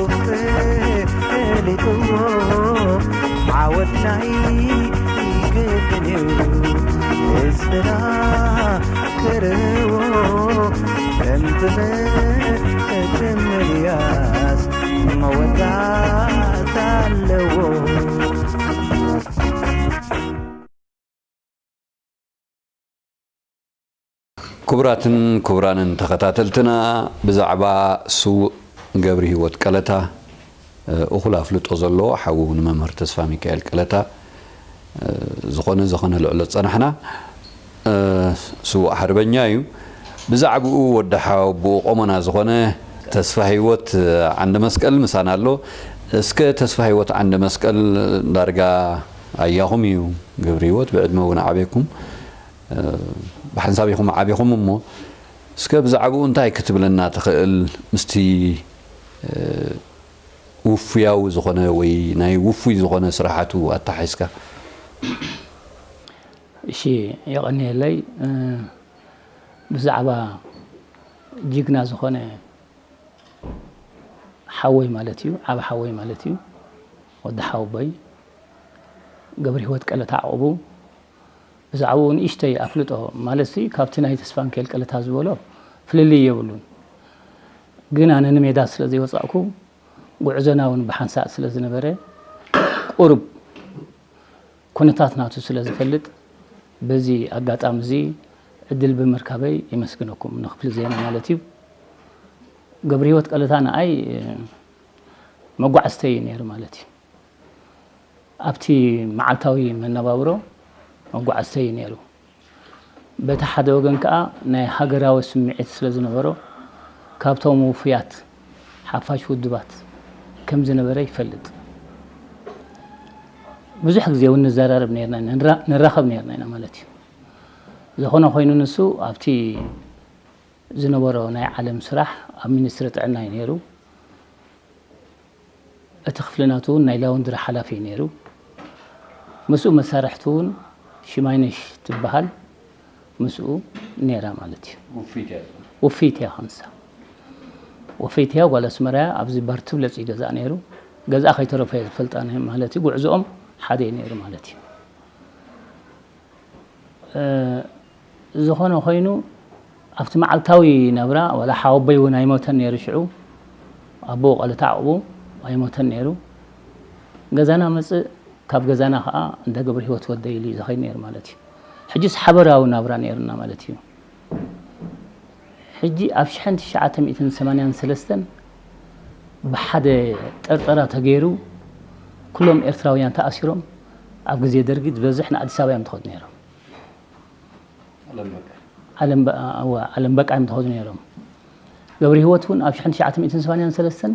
ፈሊጥዎ ዓወት ናይ ግድን እዩ ስራ ክርዎ ከምትምትምልያስ መወዳእታ ኣለዎ። ክቡራትን ክቡራንን ተኸታተልትና፣ ብዛዕባ ስዉእ ገብሪ ህይወት ቀለታ እኹል ኣፍልጦ ዘለዎ ሓዉ ንመምህር ተስፋ ሚካኤል ቀለታ ዝኾነ ዘኸነልዕሎ ዝጸናሕና ስዉእ ሓርበኛ እዩ። ብዛዕባኡ ወዲ ሓወቦኡ ቆሞና ዝኾነ ተስፋ ህይወት ዓንደ መስቀል ምሳና ኣሎ። እስከ ተስፋ ህይወት ዓንደ መስቀል ዳርጋ ኣያኹም እዩ ገብሪ ህይወት፣ ብዕድመ እውን ዓብየኩም፣ ብሓንሳብ ኢኹም ዓቢኹም እሞ፣ እስከ ብዛዕባኡ እንታይ ክትብለና ትኽእል? ምስቲ ውፉያዊ ዝኾነ ወይ ናይ ውፉይ ዝኾነ ስራሓቱ ኣተሓሒዝካ። እሺ፣ የቐንየለይ። ብዛዕባ ጅግና ዝኾነ ሓወይ ማለት እዩ፣ ዓቢ ሓወይ ማለት እዩ፣ ወዲ ሓወቦይ ገብሪ ህይወት ቀለታ ዓቕቡ፣ ብዛዕባኡ ንእሽተይ ኣፍልጦ ማለትሲ ካብቲ ናይ ተስፋንኬል ቀለታ ዝበሎ ፍልልይ የብሉን። ግን ኣነ ንሜዳ ስለ ዘይወጻእኩ፣ ጉዕዞና እውን ብሓንሳእ ስለ ዝነበረ፣ ቁሩብ ኩነታት ናቱ ስለ ዝፈልጥ፣ በዚ ኣጋጣሚ እዚ ዕድል ብምርካበይ የመስግነኩም፣ ንክፍሊ ዜና ማለት እዩ። ገብሪ ህይወት ቀለታ ንኣይ መጓዕዝተይ እዩ ነይሩ ማለት እዩ። ኣብቲ መዓልታዊ መነባብሮ መጓዕዝተይ እዩ ነይሩ። በቲ ሓደ ወገን ከኣ ናይ ሃገራዊ ስምዒት ስለ ዝነበሮ፣ ካብቶም ውፉያት ሓፋሽ ውድባት ከም ዝነበረ ይፈልጥ። ብዙሕ ግዜ እውን ንዘራረብ ነርና ኢና፣ ንራኸብ ነርና ኢና ማለት እዩ። ዝኾነ ኮይኑ ንሱ ኣብቲ ዝነበሮ ናይ ዓለም ስራሕ ኣብ ሚኒስትሪ ጥዕና እዩ ነይሩ። እቲ ክፍሊ ናቱ እውን ናይ ላውንድሪ ሓላፊ እዩ ነይሩ። ምስኡ መሳርሕቱ እውን ሽማይነሽ ትበሃል ምስኡ ነይራ ማለት እዩ። ውፍይቲ እያ። ውፍይቲ እያ ክንሳ። ውፍይቲ እያ፣ ጓል ኣስመራ እያ። ኣብዚ ባር ትብለጽ እዩ ገዛእ ነይሩ። ገዛእ ከይተረፈ እየ ዝፈልጣ ነ-፣ ማለት እዩ። ጉዕዞኦም ሓደ እዩ ነይሩ ማለት እዩ። እ፣ ዝኾነ ኮይኑ ኣብቲ መዓልታዊ ናብራ ዋላ ሓወቦይ እውን ኣይሞተን ነይሩ ሽዑ። ኣቦኡ ቀለታ ዓቕቡ ኣይሞተን ነይሩ። ገዛና መጽእ፣ ካብ ገዛና ኸዓ እንዳ ገብረ ህይወት ወደይ ኢሉ እዩ ዝኸይድ ነይሩ ማለት እዩ። ሕጂስ ሓበራዊ ናብራ ነይሩና ማለት እዩ። ሕጂ ኣብ ሽሕን ትሽዓተ ሚእትን ሰማንያን ሰለስተን ብሓደ ጠርጠራ ተገይሩ ኩሎም ኤርትራውያን ተኣሲሮም ኣብ ግዜ ደርጊ ዝበዝሕ ንኣዲስ ኣበባ እዮም ትኸዱ ነይሮም። ዓለም በቃ። ዓለም በ-፣ እወ፣ ዓለም በቃ እዮም ትኸዱ ነይሮም። ገብረ ህይወት እውን ኣብ ሽሕን ትሽዓተ ሚእትን ሰማንያን ሰለስተን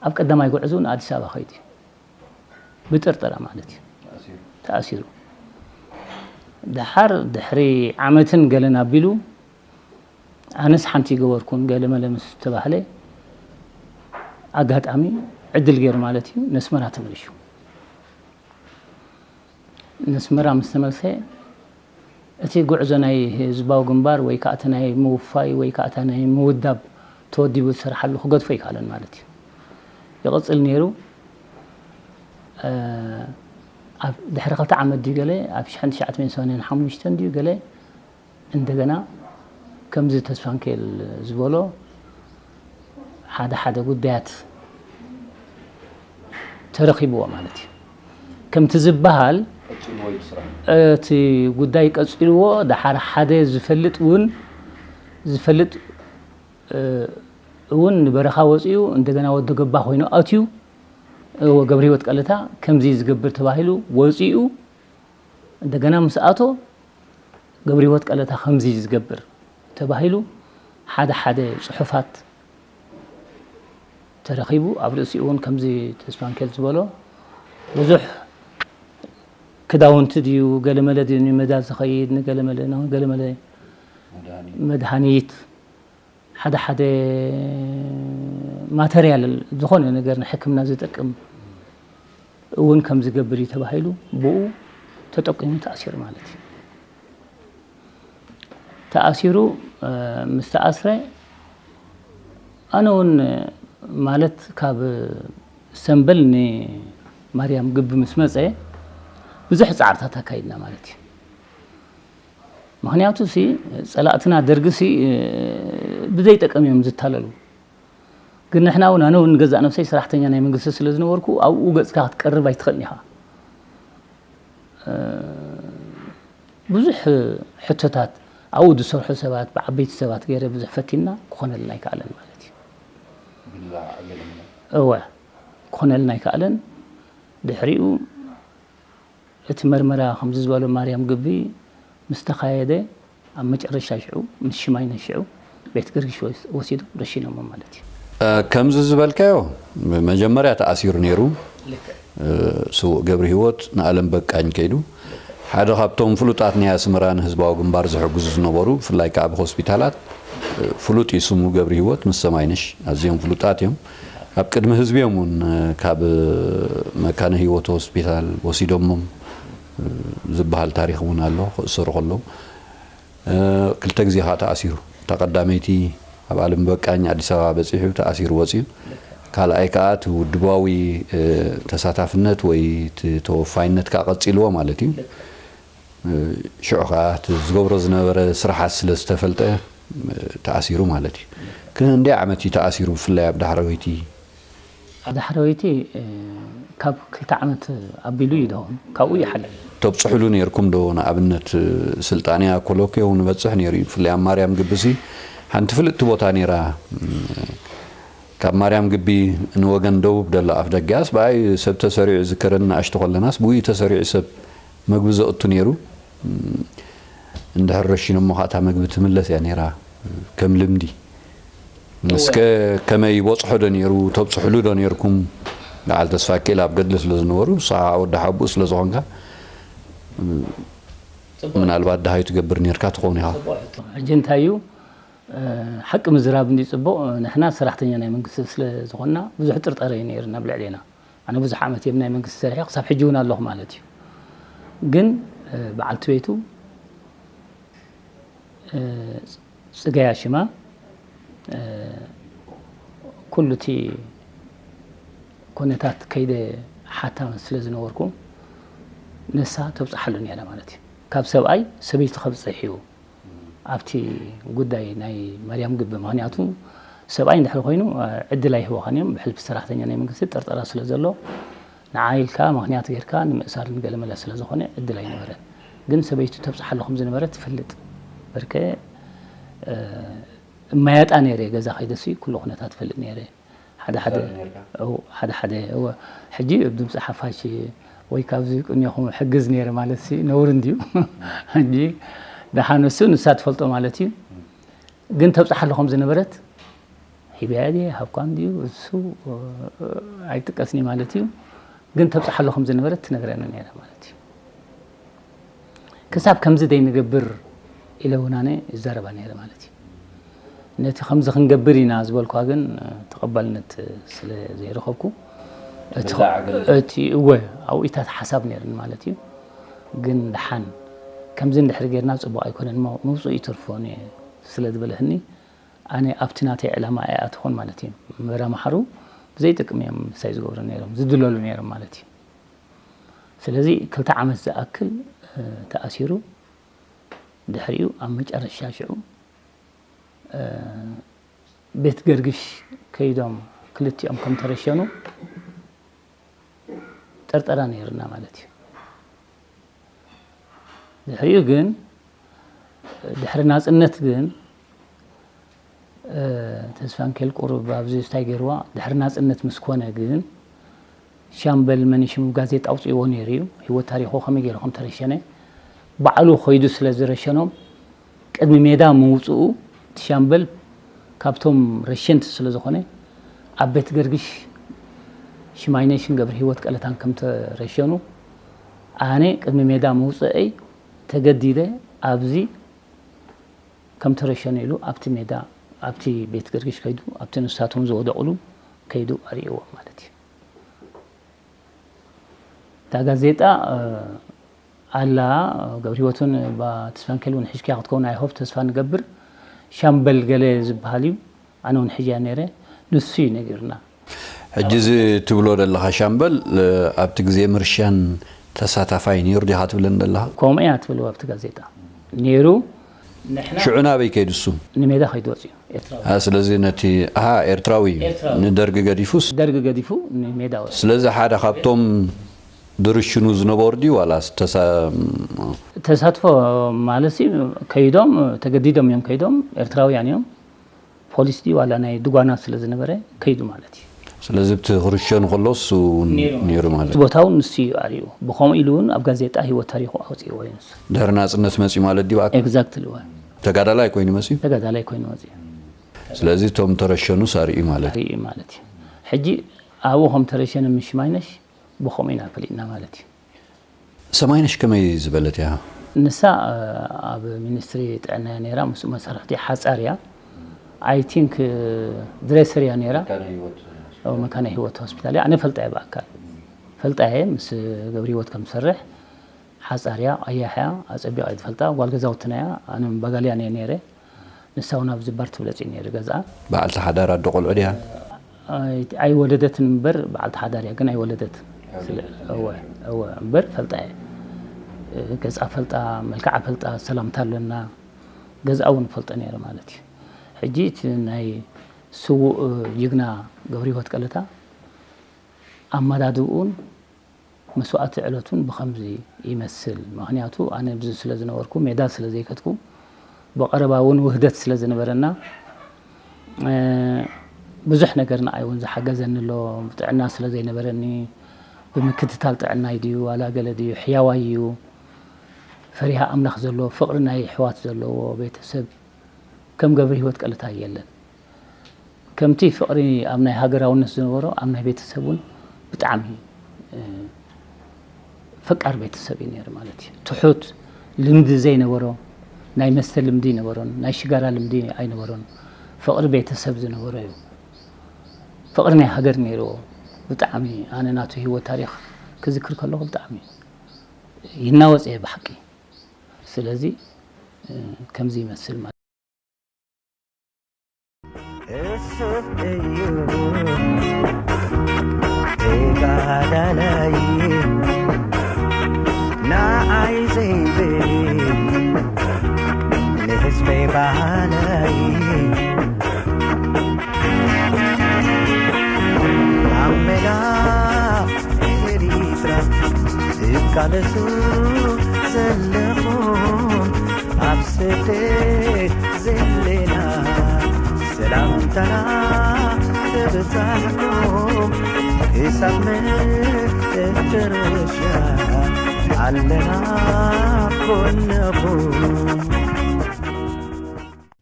ኣብ ቀዳማይ ጉዕዙ ንኣዲስ ኣበባ ኸይዱ እዩ። ብጥርጠራ ማለት እዩ። ተኣሲሩ። ተኣሲሩ። ደሓር ድሕሪ ዓመትን ገለን ኣቢሉ ኣነስ ሓንቲ ይገበርኩን ገለ መለ ምስ ተባህለ ኣጋጣሚ ዕድል ገይሩ ማለት እዩ ነስመራ ተመሊሹ። ነስመራ ምስ ተመልሰ እቲ ጉዕዞ ናይ ህዝባዊ ግንባር ወይ ከዓ እቲ ናይ ምውፋይ ወይ ከዓ እቲ ናይ ምውዳብ ተወዲቡ ዝሰርሓሉ ክገድፎ ኣይከኣለን ማለት እዩ። ይቕጽል ነይሩ። እ፣ ኣብ ድሕሪ ክልተ ዓመት ድዩ ገለ፣ ኣብ ሽሕን ትሽዓተ ሚእትን ሰማንያን ሓሙሽተን ድዩ ገለ፣ እንደገና ከምዚ ተስፋንኬል ዝበሎ ሓደ ሓደ ጉዳያት ተረኺብዎ ማለት እዩ። ከምቲ ዝበሃል ቀጺልዎ እዩ ስራሕ። እቲ ጉዳይ ቀጺልዎ፣ ደሓር ሓደ ዝፈልጥ እውን፣ ዝፈልጥ፣ እ፣ እውን ንበረኻ ወፂኡ፣ እንደገና ወዲ ገባ ኮይኑ ኣትዩ፣ እ፣ ገብረ ህይወት ቀለታ ከምዚ ዝገብር ተባሂሉ ወፂኡ፣ እንደገና ምስ ኣቶ ገብረ ህይወት ቀለታ ከምዚ ዝገብር ተባሂሉ ሓደ ሓደ ጽሑፋት ተረኺቡ። ኣብ ርእሲኡ እውን ከምዚ ተስፋንኬል ዝበሎ ብዙሕ ክዳውንቲ ድዩ፣ ገለመለ ድዩ ንመዳ ዝኸይድ፣ ንገለመለ፣ ንገለመለ መድሃኒት። መድሃኒት፣ ሓደ ሓደ ማተርያል፣ ዝኾነ ነገር ንሕክምና ዝጠቅም እውን ከም ዝገብር እዩ ተባሂሉ፣ ብኡ ተጠቂሙ ተኣሲሩ ማለት እዩ። ተኣሲሩ፣ እ፣ ምስ ተኣስረ፣ ኣነ እውን ማለት ካብ ሰምበል ንማርያም ግቢ ምስ መጸ፣ ብዙሕ ጻዕርታት ኣካይድና ማለት እዩ። ምኽንያቱ ሲ ጸላእትና ደርጊ ሲ ብዘይጠቀም እዮም ዝታለሉ። ግን ንሕና እውን ኣነ እውን ገዛእ ነብሰይ ሰራሕተኛ ናይ መንግስቲ ስለ ዝነበርኩ ኣብኡ ገጽካ ክትቀርብ ኣይትኽእልን ኢኻ። ብዙሕ ሕቶታት ኣብኡ ዝሰርሑ ሰባት ብዓበይቲ ሰባት ገይረ ብዙሕ ፈቲና ክኾነልና ኣይከኣለን ማለት እዩ። እወ ክኾነልና ኣይከኣለን። ድሕሪኡ እቲ መርመራ ከምዚ ዝበሎ ማርያም ግቢ ምስ ተኻየደ ኣብ መጨረሻ ሽዑ ምስ ሽማይነ ሽዑ ቤት ገርግሽ ወስ- ወሲዶም ረሺኖሞ ማለት እዩ። ከምዚ ዝበልካዮ መጀመርያ ተኣሲሩ ነይሩ። ስውእ ገብሪ ህይወት ንኣለም በቃኝ ከይዱ ሓደ ካብቶም ፍሉጣት ናይ ኣስመራ ንህዝባዊ ግንባር ዝሕግዙ ዝነበሩ ብፍላይ ከዓ ብሆስፒታላት ፍሉጥ እዩ ስሙ ገብሪ ህይወት ምስ ሰማይነሽ ኣዝዮም ፍሉጣት እዮም። ኣብ ቅድሚ ህዝቢ እዮም እውን ካብ መካነ ህይወት ሆስፒታል ወሲዶሞም ዝበሃል ታሪክ እውን ኣሎ ክእሰሩ ከለዉ ክልተ ግዜ ከዓ ተኣሲሩ እታ ቀዳመይቲ ኣብ ኣለም በቃኝ ኣዲስ ኣበባ በፂሑ ተኣሲሩ ወፂኡ ካልኣይ ከዓ እቲ ውድባዊ ተሳታፍነት ወይ እቲ ተወፋይነት ከዓ ቀፂልዎ ማለት እዩ ሽዑ ከዓ እቲ ዝገብሮ ዝነበረ ስራሓት ስለ ዝተፈልጠ ተኣሲሩ ማለት እዩ ክንደይ ዓመት እዩ ተኣሲሩ ብፍላይ ኣብ ዳሕረወይቲ ኣብ ዳሕረወይቲ ካብ ክልተ ዓመት ኣቢሉ እዩ ደሆን ካብኡ ይሓልፍ። ተብፅሕሉ ነይርኩም ዶ ንኣብነት ስልጣንያ ኮሎኪዮ ንበፅሕ ነይሩ እዩ ብፍላይ ኣብ ማርያም ግቢ ሲ ሓንቲ ፍልጥቲ ቦታ ነይራ ካብ ማርያም ግቢ ንወገን ደቡብ ደሎ ኣፍ ደጊኣስ ብኣይ ሰብ ተሰሪዑ ዝከረን ንኣሽቱ ከለናስ ብኡ ተሰሪዑ ሰብ መግቢ ዘእቱ ነይሩ እንድሕር ረሺኖሞ ከዓ እታ መግቢ ትምለስ እያ ነይራ ከም ልምዲ እስከ ከመይ ይበፅሖ ዶ ነይሩ ተብፅሕሉ ዶ ነይርኩም በዓል ተስፋኪኤል ኣብ ገድሊ ስለ ዝነበሩ ንስኻ ከዓ ወዲ ሓቡኡ ስለ ዝኾንካ ምናልባት ደሃዩ ትገብር ነይርካ ትኸውን ኢኻ ሕጂ እንታይ እዩ ሓቂ ምዝራብ እንዲ ፅቡቕ ንሕና ሰራሕተኛ ናይ መንግስቲ ስለ ዝኾንና ብዙሕ ጥርጠረ እዩ ነይሩ ናብ ልዕሌና ኣነ ብዙሕ ዓመት እየ ናይ መንግስቲ ሰሪሐ ክሳብ ሕጂ እውን ኣለኹ ማለት እዩ ግን በዓልቲ ቤቱ ፅገያ ሽማ ኩሉ እቲ ኩነታት ከይደ ሓታ ስለ ዝነበርኩ ንሳ ተብፅሓሉ ነይራ ማለት እዩ ካብ ሰብኣይ ሰበይቲ ከብፅሕ እዩ ኣብቲ ጉዳይ ናይ ማርያም ግቢ ምክንያቱ ሰብኣይ እንድሕር ኮይኑ ዕድል ኣይህበኻን እዮም ብሕልፊ ሰራሕተኛ ናይ መንግስቲ ጥርጠራ ስለ ዘሎ ንዓ ኢልካ ምክንያት ጌርካ ንምእሳር ንገለመለ ስለ ዝኾነ ዕድል ኣይነበረን ግን ሰበይቱ ተብፅሓሉ ከም ዝነበረ ትፈልጥ በርከ እማያጣ ነይረ ገዛ ከይደሲ ኩሉ ኩነታት ትፈልጥ ነይረ ሓደ ሓደ ሓደ ሓደ እወ ሕጂ ኣብ ድምፂ ሓፋሽ ወይ ካብዚ ቅንዮኹም ሕግዝ ነይረ ማለት ሲ ነውር እንድዩ ሕጂ ደሓን እሱ ንሳ ትፈልጦ ማለት እዩ ግን ተብፅሓሉ ከም ዝነበረት ሂበያ ድየ ሃብኳ እንድዩ እሱ ኣይጥቀስኒ ማለት እዩ ግን ተብፅሓሉ ከም ዝነበረት ትነግረኒ ነይረ ማለት እዩ ክሳብ ከምዚ ደይንገብር ኢለ እውን ኣነ ይዛረባ ነይረ ማለት እዩ ነቲ ከምዚ ክንገብር ኢና ዝበልኳ ግን ተቐባልነት ስለ ዘይረኸብኩ እቲ እወ ኣብኢታት ሓሳብ ነይርኒ ማለት እዩ ግን ደሓን ከምዚ እንድሕር ጌርና ፅቡቕ ኣይኮነን እሞ ምውፅኡ ይተርፎ ስለ ዝበለህኒ ኣነ ኣብቲ ናተይ ዕላማ ኣይኣተኹን ማለት እዩ ምበራ መሓሩ ብዘይጥቅሚ እዮም ምሳይ ዝገብሩ ነይሮም ዝድለሉ ነይሮም ማለት እዩ ስለዚ ክልተ ዓመት ዝኣክል ተኣሲሩ ድሕሪኡ ኣብ መጨረሻ ሽዑ ቤት ገርግሽ ከይዶም ክልቲኦም ከም ተረሸኑ ጥርጠራ ነይርና ማለት እዩ ድሕሪኡ ግን ድሕሪ ናፅነት ግን ተስፋንኬል ቁሩብ ኣብዚ ስታይ ገይርዋ ድሕሪ ናፅነት ምስ ኮነ ግን ሻምበል መን ሽሙ ጋዜጣ ኣውፅእዎ ነይሩ እዩ ህይወት ታሪኹ ከመይ ገይሩ ከም ተረሸነ ባዕሉ ከይዱ ስለ ዝረሸኖም ቅድሚ ሜዳ ምውፅኡ እቲ ሻምበል ካብቶም ረሸንቲ ስለ ዝኾነ ኣብ ቤት ገርግሽ ሽማይነሽን ገብረ ህይወት ቀለታን ከም ተረሸኑ ኣነ ቅድሚ ሜዳ ምውፅአይ ተገዲደ ኣብዚ ከም ተረሸኑ ኢሉ ኣብቲ ሜዳ ኣብቲ ቤት ገርግሽ ከይዱ ኣብቲ ንሳቶም ዝወደቕሉ ከይዱ ኣርእዎ ማለት እዩ እታ ጋዜጣ ኣላ ገብረ ህይወትን ተስፋንኬል እውን ሕጅክያ ክትከውን ኣይሆፍ ተስፋ ንገብር ሻምበል ገለ ዝበሃል እዩ ኣነ እውን ሕጅያ ነይረ ንሱ እዩ ነጊርና ሕጂ እዚ ትብሎ ዘለኻ ሻምበል ኣብቲ ግዜ ምርሻን ተሳታፋይ ነይሩ ዲኻ ትብለን ዘለኻ ከምኡ እያ ትብልዎ ኣብቲ ጋዜጣ ነይሩ ሽዑ ናበይ ከይዱ እሱ? ንሜዳ ከይዱ ወፂኡ። ኤርትራዊ። ስለዚ ነቲ ኣሃ ኤርትራዊ እዩ። ኤርትራዊ። ንደርጊ ገዲፉስ? ደርጊ ገዲፉ ንሜዳ ወፂኡ። ስለዚ ሓደ ካብቶም ድርሽኑ ዝነበሩ ድዩ ዋላስ ተሳ- ተሳትፎ ማለት ሲ ከይዶም ተገዲዶም እዮም ከይዶም። ኤርትራውያን እዮም። ፖሊስ ድዩ ዋላ ናይ ድጓና ስለ ዝነበረ ከይዱ ማለት እዩ። ስለዚ እቲ ክርሸኑ ከሎ እሱ እውን ነይሩ ማለት እዩ። ቦታውን ንሱ እዩ ኣርእዩ። ብኸምኡ ኢሉ እውን ኣብ ጋዜጣ ህይወት ታሪኹ ኣውፅእዎ እዩ ንሱ። ድሕሪ ናፅነት መፅዩ ማለት ድዩ? ኤግዛክትሊ። ተጋዳላይ ኮይኑ መፅዩ? ተጋዳላይ ኮይኑ መፅዩ። ስለዚ እቶም ተረሸኑስ ኣርእዩ ማለት እዩ። ኣርእዩ ማለት እዩ። ሕጂ ኣብኡ ከም ተረሸነ ምሽ ማይነሽ ብኸምኡ ኢና ፈሊጥና ማለት እዩ። ሰማይነሽ ከመይ ዝበለት እያ? ንሳ ኣብ ሚኒስትሪ ጥዕና እያ ነይራ። ምስኡ መሳርሕቲ ሓፃር እያ። ኣይ ቲንክ ድሬሰር እያ ነይራ። መካነ ህይወት ሆስፒታል እያ። ኣነ ፈልጣ እየ ብኣካል ፈልጣ እየ ምስ ገብሪ ህይወት ከም ዝሰርሕ። ሓፃር እያ፣ ኣያሕ እያ፣ ኣፀቢቐ እየ ዝፈልጣ። ጓል ገዛውትና እያ። ኣነ ባጋልያን እየ ነይረ። ንሳ እውን ኣብዚ ባር ትብለፅ እዩ ነይሩ ገዝኣ። በዓልቲ ሓዳር ኣዶ ቆልዑ ድያ? ኣይወለደትን እምበር በዓልቲ ሓዳር እያ ግን ኣይወለደትን። እወ እወ እምበር ፈልጣ እየ። ገዝኣ ፈልጣ፣ መልክዓ ፈልጣ፣ ሰላምታ ኣለና። ገዝኣ እውን ፈልጦ ነይረ ማለት እዩ። ሕጂ እቲ ናይ ስዉእ ጅግና ገብረ ህይወት ቀለታ ኣመዳድብኡን መስዋእቲ ዕለቱን ብኸምዚ ይመስል። ምኽንያቱ ኣነ ኣብዚ ስለ ዝነበርኩ ሜዳ ስለ ዘይከድኩ ብቐረባ እውን ውህደት ስለ ዝነበረና ብዙሕ ነገር ንዓይ እውን ዝሓገዘኒ ኣሎ። ጥዕና ስለ ዘይነበረኒ ብምክትታል ጥዕና እዩ ድዩ ዋላ ገለ ድዩ ሕያዋይ እዩ። ፈሪሃ ኣምላኽ ዘለዎ ፍቕሪ ናይ ኣሕዋት ዘለዎ ቤተሰብ ከም ገብረ ህይወት ቀለታ የለን። ከምቲ ፍቕሪ ኣብ ናይ ሃገራውነት ዝነበሮ ኣብ ናይ ቤተሰብ እውን ብጣዕሚ ፈቃር ቤተሰብ እዩ ነይሩ ማለት እዩ። ትሑት፣ ልምዲ ዘይነበሮ፣ ናይ መስተ ልምዲ ኣይነበሮን፣ ናይ ሽጋራ ልምዲ ኣይነበሮን። ፍቕሪ ቤተሰብ ዝነበሮ እዩ። ፍቕሪ ናይ ሃገር ነይርዎ። ብጣዕሚ ኣነ ናቱ ህይወት ታሪኽ ክዝክር ከለኹ ብጣዕሚ ይናወፅ እየ ብሓቂ። ስለዚ ከምዚ ይመስል ማለት። እሱ እዩ ተጋዳላይ፣ ንዓይ ዘይብል ንህዝበይ በሃላይ። ኣብ ሜዳ ኤሪትራ ትቃለሱ ዘለኹም፣ ኣብ ስደት ዘለና ሰላምታና ተብጻሕኩም፣ ክሳብ መጨረሻ ኣለና ጎንኹም።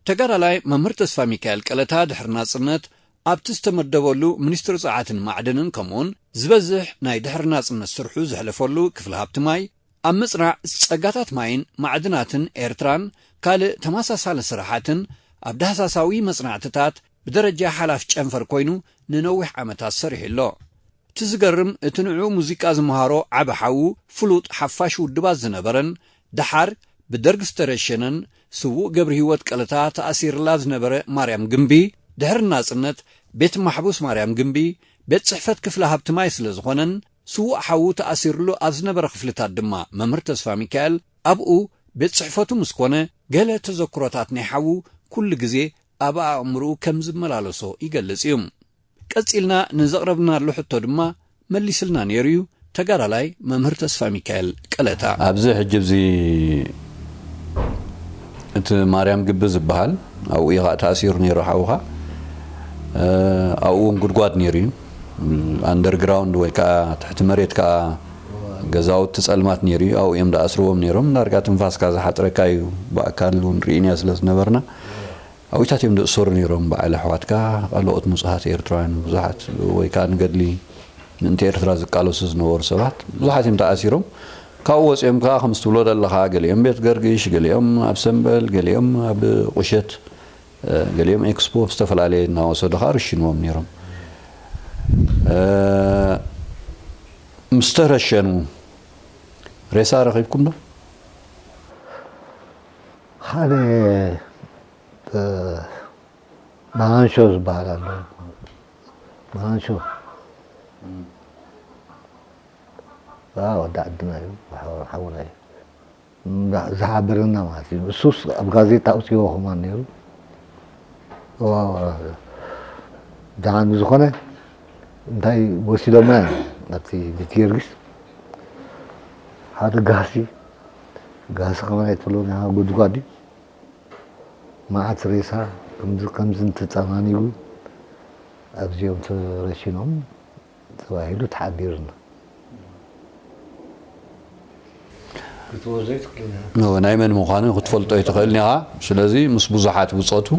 ተጋዳላይ መምህር ተስፋሚካኤል ቀለታ ድሕሪ ናጽነት ኣብቲ ዝተመደበሉ ሚኒስትሪ ጸዓትን ማዕድንን ከምኡውን ዝበዝሕ ናይ ድሕሪ ናጽነት ስርሑ ዘሕለፈሉ ክፍሊ ሃብቲ ማይ፣ ኣብ ምጽናዕ ጸጋታት ማይን ማዕድናትን ኤርትራን ካልእ ተመሳሳሊ ስራሓትን ኣብ ዳህሳሳዊ መጽናዕትታት ብደረጃ ሓላፊ ጨንፈር ኮይኑ ንነዊሕ ዓመታት ሰሪሑ ኣሎ። እቲ ዝገርም፣ እቲ ንዕኡ ሙዚቃ ዝመሃሮ ዓቢ ሓዉ፣ ፍሉጥ ሓፋሽ ውድባት ዝነበረን፣ ደሓር ብደርጊ ዝተረሸነን፣ ስዉእ ገብረሂወት ቀለታ ተኣሲርላ ዝነበረ ማርያም ግምቢ፣ ድሕሪ ናጽነት፣ ቤት ማሕቡስ ማርያም ግምቢ፣ ቤት ጽሕፈት ክፍሊ ሃብቲ ማይ ስለ ዝኾነን፣ ስዉእ ሓዉ ተኣሲርሉ ኣብ ዝነበረ ክፍልታት ድማ መምህር ተስፋሚካኤል ኣብኡ ቤት ጽሕፈቱ ምስ ኮነ፣ ገለ ተዘክሮታት ናይ ሓዉ ኩሉ ግዜ ኣብ ኣእምሮኡ ከም ዝመላለሶ ይገልጽ እዩ። ቀጺልና ንዘቕረብናሉ ሕቶ ድማ መሊስልና ነይሩ እዩ ተጋዳላይ መምህር ተስፋሚካኤል ቀለታ። ኣብዚ ሕጂ እዚ እቲ ማርያም ግቢ ዝበሃል ኣብኡ እዩ ኸዓ ተኣሲሩ ነይሩ ሓውኻ። እ፣ ኣብኡ እውን ጉድጓድ ነይሩ እዩ። ኣንደርግራውንድ ወይ ከዓ ትሕቲ መሬት ከዓ ገዛውቲ ጸልማት ነይሩ እዩ። ኣብኡ እዮም ዝኣስርዎም ነይሮም። ዳርጋ ትንፋስካ ዝሓጽረካ እዩ። ብኣካል እውን ርኢናዮ ስለ ዝነበርና ኣብኡታት እዮም ዝእሰሩ ነይሮም። በዓል ኣሕዋትካ፣ ካልኦት ንጹሃት ኤርትራውያን ብዙሓት ወይ ከዓ ንገድሊ ምእንቲ ኤርትራ ዝቃለሱ ዝነበሩ ሰባት ብዙሓት እዮም ተኣሲሮም። ካብኡ ወፂኦም ከዓ ከምዚ ትብሎ ዘለኻ ገሊኦም ቤት ገርግሽ፣ ገሊኦም ኣብ ሰምበል፣ ገሊኦም ኣብ ቁሸት፣ እ፣ ገሊኦም ኤክስፖ ዝተፈላለየ እናወሰዱ ከዓ ርሽንዎም ነይሮም። እ፣ ምስ ተረሸኑ ሬሳ ረኺብኩም ዶ? ሓደ፣ እ፣ መሃንሾ ዝበሃል ኣሎ። መሃንሾ። እም። አ፣ ወዲ ዓድና እዩ፣ ሓው-፣ ሓውና እዩ። ዝሓበረና ማለት እዩ። እሱስ ኣብ ጋዜጣ ኣውፅዎ ከማን ነይሩ። እዋ፣ ደሓን ብዝኾነ እንታይ ወሲዶማ እዮም ኣብቲ ቤት ጊዮርጊስ። ሓደ ጋህሲ፣ ጋህሲ ከማን ኣይትብሎ፣ ንሃ ጉድጓድ እዩ። መዓት ሬሳ ከምዚ፣ ከምዚ እንተጸናኒጉ ኣብዚኦም ተረሽኖም ተባሂሉ ተሓቢሩና። ክትወስዶ ኣይትኽእልን ኢኻ። ኖ፣ ናይ መን ምዃኑ ክትፈልጦ ኣይትኽእልን ኢኻ። ስለዚ ምስ ብዙሓት ብጾቱ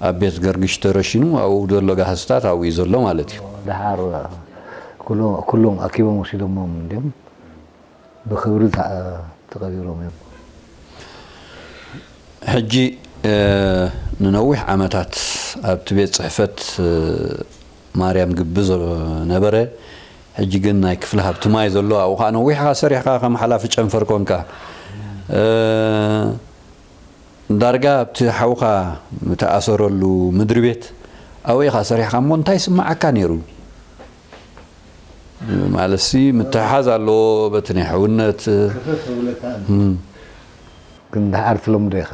ኣብ ቤት ገርግሽ ተረሺኑ ኣብኡ ዘሎ ጋህስታት ኣብኡ እዩ ዘሎ ማለት እዩ። ደሓር ኩሎ-፣ ኩሎም ኣኪቦም ወሲዶሞም እንድዮም። ብኽብሪ ተዓ-፣ ተቐቢሮም እዮም። ሕጂ፣ እ፣ ንነዊሕ ዓመታት ኣብቲ ቤት ጽሕፈት፣ እ፣ ማርያም ግቢ ዝነበረ፣ ሕጂ ግን ናይ ክፍለ ሃብቲ ማይ ዘሎ፣ ኣብኡ ኸዓ ነዊሕኻ ሰሪሕኻ ከም ሓላፊ ጨንፈር ኮንካ። እ፣ ዳርጋ ኣብቲ ሓውኻ ዝተኣሰረሉ ምድሪ ቤት ኣብኡ ኢኻ ሰሪሕኻ እሞ እንታይ ይስምዓካ ነይሩ? ማለትሲ ምትሕሓዝ ኣለዎ በቲ ናይ ሕውነት። ክፍፍ ዝብለካ እም። ግን ደሓር ትለምዶ ኢኻ።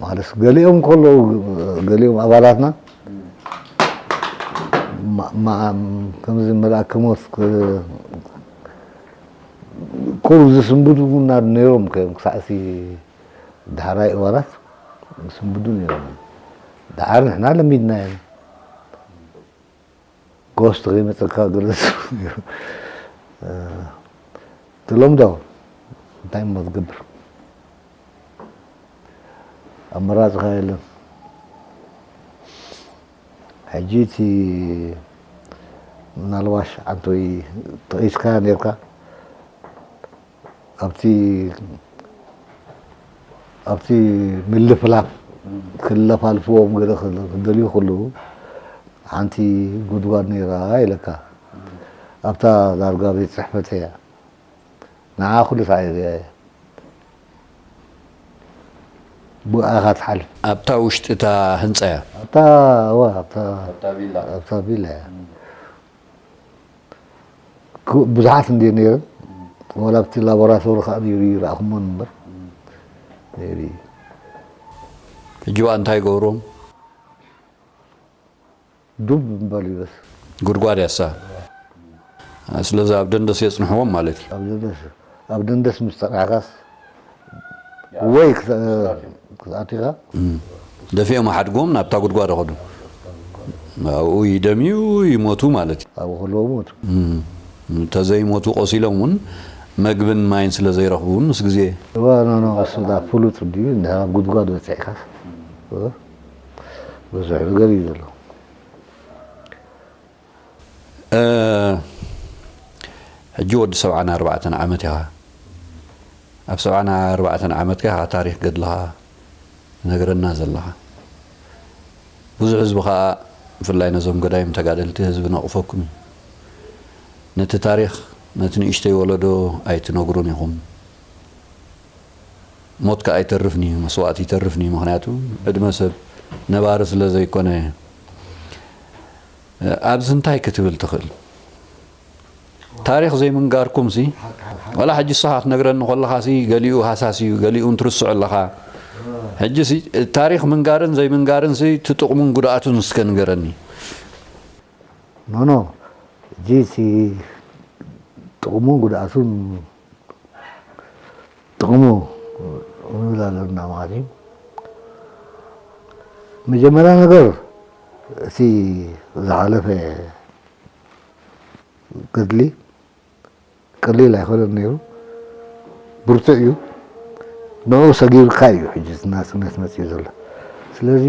ማለት ገሊኦም ከለዉ፣ ገሊኦም ኣባላትና ማ-፣ ማ-፣ ከምዚ መልኣከ ሞት ክ-፣ ቁሩብ ዝስንብዱ እውን ነይሮም ከ-፣ ክሳዕሲ ዳሕራይ እዋናት ዝስንብዱ ነይሮም። ደሓር ንሕና ለሚድናዮም። ጎስት ከይመፀካ ገለ ትለምዶ እንታይ እሞ ትገብር? ኣመራፅኻ የለን። ሕጂ እቲ ምናልባሽ ዓንቶይ ተቒስካ ነርካ። ኣብቲ፣ ኣብቲ ምልፍላፍ ክለፋልፍዎም ገለ ክደልዩ ከለዉ፣ ሓንቲ ጉድጓድ ነይራ ኢለካ። ኣብታ ዳርጋ ቤት ጽሕፈት እያ። ንዓ ኩሉ ሰዓት እያ። ብኣኻ ትሓልፍ። ኣብታ ውሽጢ እታ ህንጻ እያ? ኣብታ፣ እዋ፣ ኣብታ፣ ኣብታ ቪላ። ኣብታ ቪላ እያ። ክ-፣ ብዙሓት እንድየ ነይረን። ዋላ ኣብቲ ላቦራቶሪ ከዓ ነይሩ ይረኣኹሞን እምበር። ነይሩ እዩ። ሕጂ ዋኣ እንታይ ይገብሮም? ዱብ ምባል እዩ በስ። ጉድጓድ ያሳ። ስለዚ ኣብ ደንደስ የጽንሕዎም ማለት እዩ። ኣብ ደንደስ፣ ኣብ ደንደስ ምስ ጸናሕካስ ወይ ክተ-፣ ክትኣቲኻ? እም። ደፊኦም ሓድጎም ናብታ ጉድጓድ ኣኸዱ። ኣብኡ ይደምዩ ይሞቱ ማለት እዩ። ኣብኡ ከለዉ ሞቱ። እም። እንተዘይሞቱ ቆሲሎም እውን መግብን ማይን ስለ ዘይረኽቡ እውን ምስ ግዜ እዋ፣ ኖ፣ ኖ፣ እሱ ዳ ፍሉጥ እንድዩ። እንድሕር ኣብ ጉድጓድ በጺሕካስ፣ እ? ብዙሕ ነገር እዩ ዘሎ። እ፣ ሕጂ ወዲ ሰብዓን ኣርባዕተን ዓመት ኢኻ። ኣብ ሰብዓን ኣርባዕተን ዓመትካ ኢኻ ታሪኽ ገድልኻ ትነግረና ዘለኻ። ብዙሕ ህዝቢ ኸኣ፣ ብፍላይ ነዞም ገዳይም ተጋደልቲ፣ ህዝቢ ነቕፈኩም እዩ። ነቲ ታሪኽ ነቲ ንእሽተይ ወለዶ ኣይትነግሩን ኢኹም። ሞት ከኣ ይተርፍን እዩ፣ መስዋእቲ ይተርፍን እዩ። ምኽንያቱ ዕድመ ሰብ ነባሪ ስለ ዘይኮነ። ኣብዚ እንታይ ክትብል ትኽእል? ታሪኽ ዘይምንጋርኩምሲ፣ ዋላ ሕጂ ንስኻ ክትነግረኒ ከለኻሲ፣ ገሊኡ ሃሳስ እዩ፣ ገሊኡ እንትርስዑ ኣለኻ። ሕጂሲ፣ ታሪኽ ምንጋርን ዘይምንጋርንሲ፣ እቲ ጥቕሙን ጉድኣቱን እስከ ንገረኒ። ኖ፣ ኖ፣ ሕጂ እቲ ጥቕሙን ጉድኣቱን፣ ጥቕሙ ንብል ኣለና ማለት እዩ። መጀመርያ ነገር፣ እቲ ዝሓለፈ ገድሊ ቀሊል ኣይኮነን ነይሩ፣ ብርቱዕ እዩ። ንኡ ሰጊርካ እዩ ሕጂ እቲ ናጽነት መጺኡ ዘሎ። ስለዚ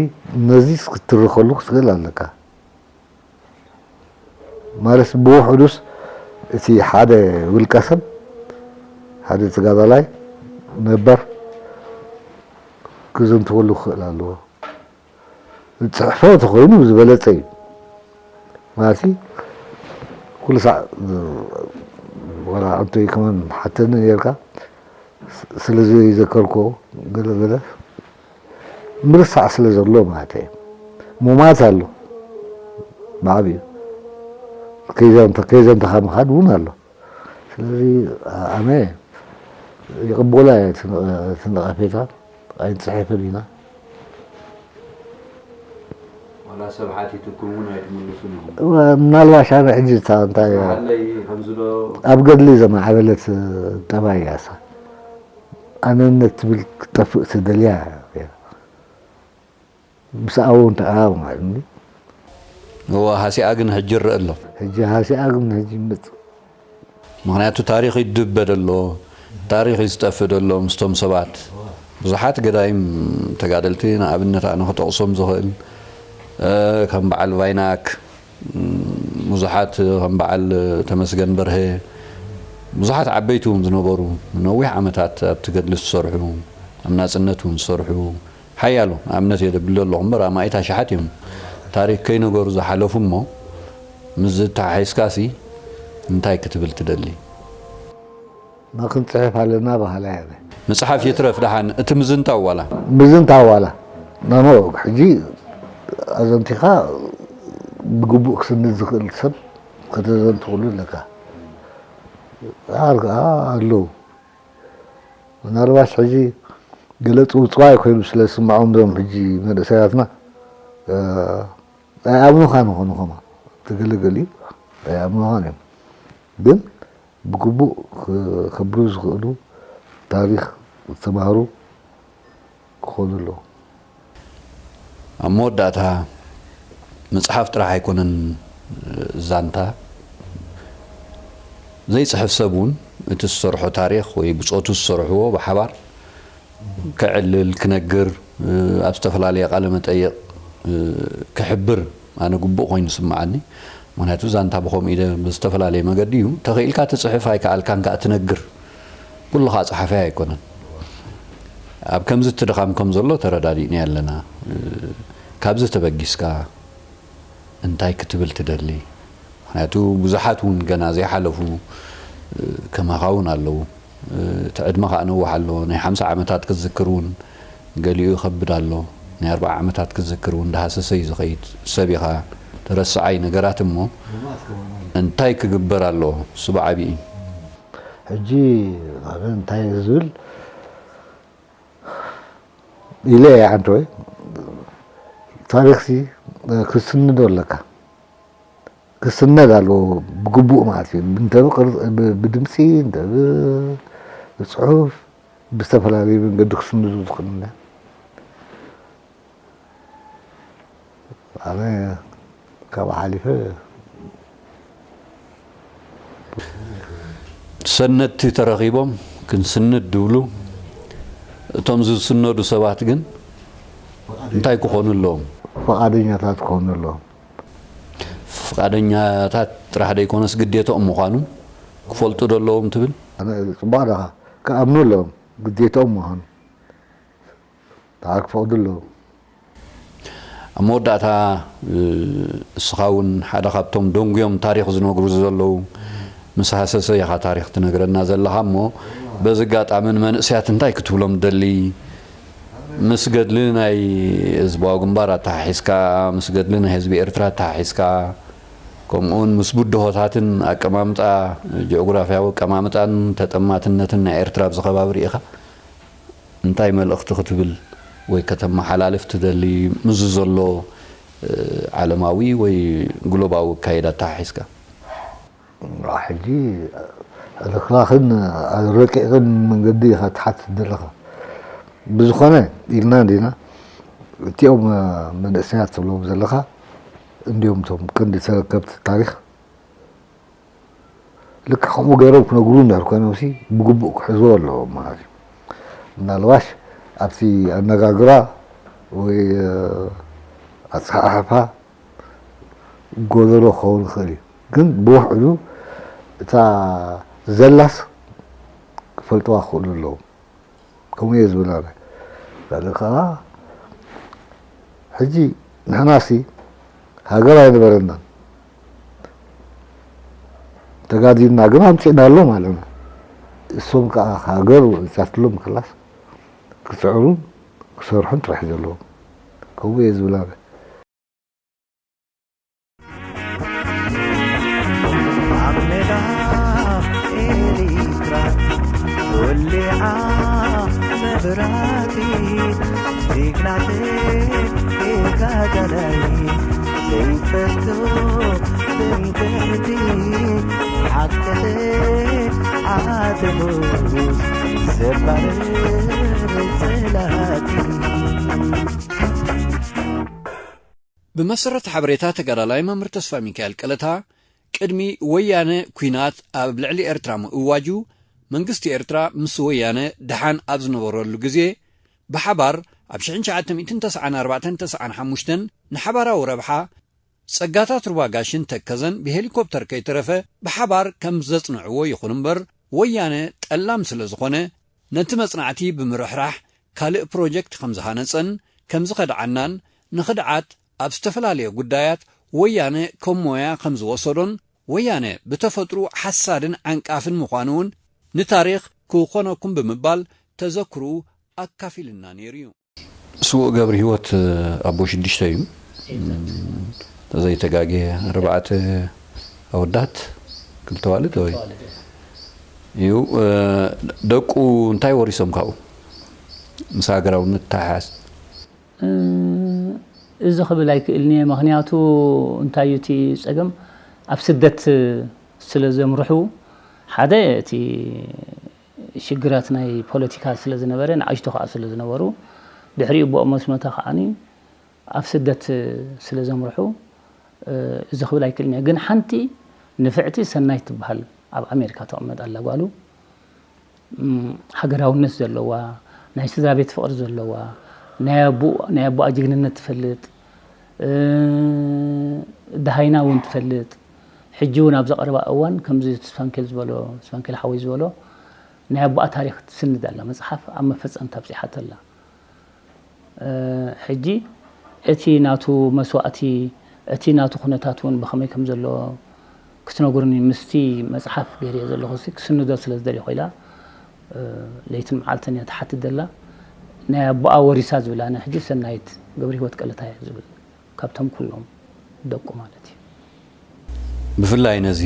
ነዚ ክትትርኸሉ ክትኽእል ኣለካ። ማለት ብውሑዱስ እቲ ሓደ ውልቀ ሰብ፣ ሓደ ተጋዳላይ ነባር ክዘንትወሉ ክኽእል ኣለዎ። ዝጽሕፎ ተኾይኑ ዝበለጸ እዩ። ማለት ኩሉ ሳዕ፣ ወላ ኣንቶይ ከማን ሓተኒ ነርካ፣ ስ-፣ ስለ ዘይዘከርኮ ገለ ገለ ምርሳዕ ስለ ዘሎ ማለት እዩ። ሙማት ኣሎ ብዓብዩ። ከይዘንተ-፣ ከይዘንተኻ ምኻድ እውን ኣሎ። ስለዚ ኣነ ይቕበላ እየ እቲ ነ-፣ እቲ ነቐፌታ ኣይንጽሕፍን ኢና። ዋላ ሰብ ሓቲቱኩም እውን ኣይትምልሱን ኢኹም። ምናልባሽ ኣነ ሕጂ እታ እንታይ ሓለይ ከምዚ ዶ ኣብ ገድሊ ዘማዕበለት ጠባይ እያ እሳ። ኣነነት ትብል ክትጠፍእ ትደልያ እያ። ምስኣ እውን ተኣብ ማለት እዩ። እወ ሃሲኣ ግን ሕጂ ይረአ ኣሎ። ሕጂ ሃሲኣ ግን ሕጂ ይመጽእ። ምኽንያቱ ታሪኽ ይድበድ ኣሎ፣ ታሪኽ እዩ ዝጠፍእ ዘሎ ምስቶም ሰባት። ብዙሓት ገዳይም ተጋደልቲ ንኣብነት ኣነ ክጠቕሶም ዝኽእል እ፣ ከም በዓል ቫይናክ፣ ም፣ ብዙሓት ከም በዓል ተመስገን በርሀ፣ ብዙሓት ዓበይቲ እውን ዝነበሩ ነዊሕ ዓመታት ኣብቲ ገድሊ ዝሰርሑ፣ ኣብ ናጽነት እውን ዝሰርሑ ሓያሎ ኣብነት የደብሎ ኣለኹ እምበር ኣማኢት ኣሽሓት እዮም ታሪኽ ከይነገሩ ዝሓለፉ እሞ ምስዚ ተሓሒዝካሲ እንታይ ክትብል ትደሊ? ና ክንጽሕፍ ኣለና በሃላይ ኣነ። ምጽሓፍ ይትረፍ ደሓን እቲ ምዝንታው ዋላ ምዝንታ ዋላ ናኖ ሕጂ ኣዘንቲኻ ብግቡእ ክስንድ ዝኽእል ሰብ ከተዘንትኽሉ ኣለካ። ኣር-፣ ኣለዉ ምናልባሽ ሕጂ ገለ ጽውጽዋይ ኮይኑ ስለ ዝስምዖም እዞም ሕጂ መንእሰያትና እ፣ ኣይኣምኑኻን ይኾኑ ኸማ እቲ ገለገሊኡ ኣይኣምኑኻን እዮም ግን ብግቡእ ክ-፣ ከብሩ ዝኽእሉ ታሪኽ ዝተማህሩ ክኾኑ ኣለዎም። ኣብ መወዳእታ መፅሓፍ ጥራሕ ኣይኮነን ዛንታ ዘይፅሕፍ ሰብ እውን እቲ ዝሰርሖ ታሪኽ ወይ ብፆቱ ዝሰርሕዎ ብሓባር ከዕልል ክነግር ኣብ ዝተፈላለየ ቃለ መጠይቕ ክሕብር ኣነ ግቡእ ኮይኑ ይስምዓኒ። ምክንያቱ ዛንታ ብኸምኡ ኢለ ብዝተፈላለየ መገዲ እዩ። ተኽኢልካ ትፅሕፍ ኣይከኣልካን ከዓ ትነግር። ኩሉ ከዓ ፀሓፋይ ኣይኮነን። ኣብ ከምዚ እቲ ድኻም ከም ዘሎ ተረዳዲእና ኣለና። ካብዚ ተበጊስካ እንታይ ክትብል ትደሊ? ምክንያቱ ብዙሓት እውን ገና ዘይሓለፉ ከማኻ እውን ኣለዉ። እቲ ዕድመ ከዓ ነውሕ ኣሎ። ናይ ሓምሳ ዓመታት ክትዝክር እውን ገሊኡ ይኸብድ ኣሎ። ናይ ኣርብዓ ዓመታት ክትዝክር እውን ዳሃሰሰ እዩ ዝኸይድ። ሰብ ኢኻ ትረስዓይ ነገራት እሞ እንታይ ክግበር ኣለዎ? እሱ ብዓብዪ ሕጂ ኣነ እንታይ ዝብል ኢለ እየ ዓንተ ወይ ታሪኽሲ ክስንዶ ኣለካ። ክስነድ ኣለዎ ብግቡእ ማለት እዩ። እንተ ብቅርፂ፣ ብ-፣ ብድምፂ፣ እንተ ብ-፣ ብፅሑፍ፣ ብዝተፈላለዩ መንገዲ ክስንዱ ዝኽእሉና። ኣነ ካብኡ ሓሊፈ ሰነድቲ ተረኺቦም ክንስንድ ድብሉ፣ እቶም ዝስነዱ ሰባት ግን እንታይ ክኾኑ ኣለዎም? ፍቓደኛታት ክኾኑ ኣለዎም። ፍቓደኛታት ጥራሕ ዘይኮነስ ግዴታኦም ምዃኑ ክፈልጡ ዶ ኣለዎም ትብል? ኣነ ጽቡቕ ኣለኻ። ክኣምኑ ኣለዎም ግዴታኦም ምዃኑ። ደሓር ክፈቕዱ ኣለዎም። ኣብ መወዳእታ እስኻ እውን ሓደ ካብቶም ደንጉዮም ታሪኽ ዝነግሩ ዘለዉ ምስ ሃሰሰ ኢኻ ታሪኽ ትነግረና ዘለኻ እሞ በዚ ኣጋጣሚ ንመንእሰያት እንታይ ክትብሎም ደሊ? ምስ ገድሊ ናይ ህዝባዊ ግንባር ኣተሓሒዝካ፣ ምስ ገድሊ ናይ ህዝቢ ኤርትራ ኣተሓሒዝካ፣ ከምኡውን ምስ ብድሆታትን ኣቀማምጣ ጂኦግራፍያዊ ኣቀማምጣን ተጠማትነትን ናይ ኤርትራ ኣብዚ ከባቢ ርኢኻ እንታይ መልእኽቲ ክትብል ወይ ከተመሓላልፍ ትደሊ? ምስዚ ዘሎ ዓለማዊ ወይ ግሎባዊ ኣካይዳ ኣተሓሒዝካ። ሕጂ ሕልኽላኽን ረቂቕን መንገዲ ኢኻ ትሓትት ዘለኻ። ብዝኾነ ኢልና እንዲና እቲኦም መንእሰያት ትብሎም ዘለኻ እንዲዮም እቶም ቀንዲ ተረከብቲ ታሪኽ ልክዕ ከምኡ ገይሮም ክነግሩ እንድሕር ኮይኖምሲ ብግቡእ ክሕዝዎ ኣለዎም ማለት እዩ። ምናልባሽ ኣብቲ ኣነጋግራ ወይ ኣፀሓሕፋ ጎደሎ ክኸውን ይኽእል እዩ ግን ብውሕዱ እታ ዘላስ ክፈልጥዋ ክኽእሉ ኣለዎም። ከምኡ እየ ዝብል ኣነ። ካልእ ከዓ ሕጂ ንሕናሲ ሃገር ኣይነበረናን ተጋዲልና ግን ኣምፂእናሎም ኣለና። እሶም ከዓ ሃገር ወፂኣትሎም ከላስ ክፅዕሩን ክሰርሑን ጥራሕ ዘለዎም ከምኡ እየ ዝብል ኣነ። ኣብ ሜዳ ኤሪትራ ወሊዓ ብራቲ ዜግናተይ ተጋዳላይ ዘይፈቱ ትምክሕቲ ሓቅተ ኣተሉ ዘባርር ጽላቲ። ብመሰረት ሓበሬታ ተጋዳላይ መምህር ተስፋ ሚካኤል ቀለታ፣ ቅድሚ ወያነ ኲናት ኣብ ልዕሊ ኤርትራ ምእዋጁ፣ መንግስቲ ኤርትራ ምስ ወያነ ደሓን ኣብ ዝነበረሉ ግዜ፣ ብሓባር ኣብ ሽሕን ትሽዓተ ሚእትን ተስዓን ኣርባዕተን ተስዓን ሓሙሽተን ንሓባራዊ ረብሓ ጸጋታት ሩባ ጋሽን ተከዘን ብሄሊኮፕተር ከይተረፈ ብሓባር ከም ዘጽንዕዎ ይኹን እምበር፣ ወያነ ጠላም ስለ ዝኾነ፣ ነቲ መጽናዕቲ ብምርሕራሕ ካልእ ፕሮጀክት ከም ዝሃነጸን ከም ዝኸድዓናን፣ ንኽድዓት ኣብ ዝተፈላለየ ጉዳያት ወያነ ከም ሞያ ከም ዝወሰዶን፣ ወያነ ብተፈጥሩ ሓሳድን ዓንቃፍን ምዃኑ እውን ንታሪኽ ክኾነኩም ብምባል ተዘክርኡ ኣካፊልና ነይሩ እዩ። ስዉእ ገብረ ህይወት ኣቦ ሽዱሽተ እዩ። ተዘይተጋግየ ኣርባዕተ ኣወዳት፣ ክልተ ኣዋልድ ወይ እዩ። ደቁ እንታይ ወሪሶም ካብኡ? ምስ ሃገራውነት ተሓሓዝ። እዚ ክብል ኣይክእልን እየ። ምኽንያቱ እንታይ እዩ እቲ ጸገም? ኣብ ስደት ስለ ዘምርሑ፣ ሓደ እቲ ሽግራት ናይ ፖለቲካ ስለ ዝነበረ፣ ንኣሽቱ ከኣ ስለ ዝነበሩ፣ ድሕሪኡ ብኦም መስመታ ከኣኒ ኣብ ስደት ስለ ዘምርሑ፣ እዚ ክብል ኣይክእልን እየ። ግን ሓንቲ ንፍዕቲ ሰናይት ትበሃል ኣብ ኣሜሪካ ትቕመጥ ኣላ ጓሉ። ሃገራውነት ዘለዋ፣ ናይ ስድራ ቤት ፍቕሪ ዘለዋ፣ ናይ ኣቦኣ ጅግንነት ትፈልጥ፣ ደሃይና እውን ትፈልጥ፣ ሕጂ እውን ኣብዚ ቀረባ እዋን ከምዚ ስፓንኬል ዝበሎ፣ ስፓንኬል ሓወይ ዝበሎ ናይ ኣቦኣ ታሪኽ ትስንድ ኣላ መፅሓፍ ኣብ መፈፀምታ ኣብፂሓቶ ኣላ። ሕጂ እቲ ናቱ መስዋእቲ፣ እቲ ናቱ ኩነታት እውን ብኸመይ ከም ዘሎ ክትነግሩኒ ምስቲ መፅሓፍ ገይረዮ ዘለኹ ክስንዶ ስለ ዝደለኹ ኢላ ለይትን መዓልትን እያ ትሓትት ዘላ። ናይ ኣቦኣ ወሪሳ ዝብላ ሕጂ ሰናይት ገብረሂወት ቀለታ እያ ዝብል ካብቶም ኩሎም ደቁ ማለት እዩ። ብፍላይ ነዚ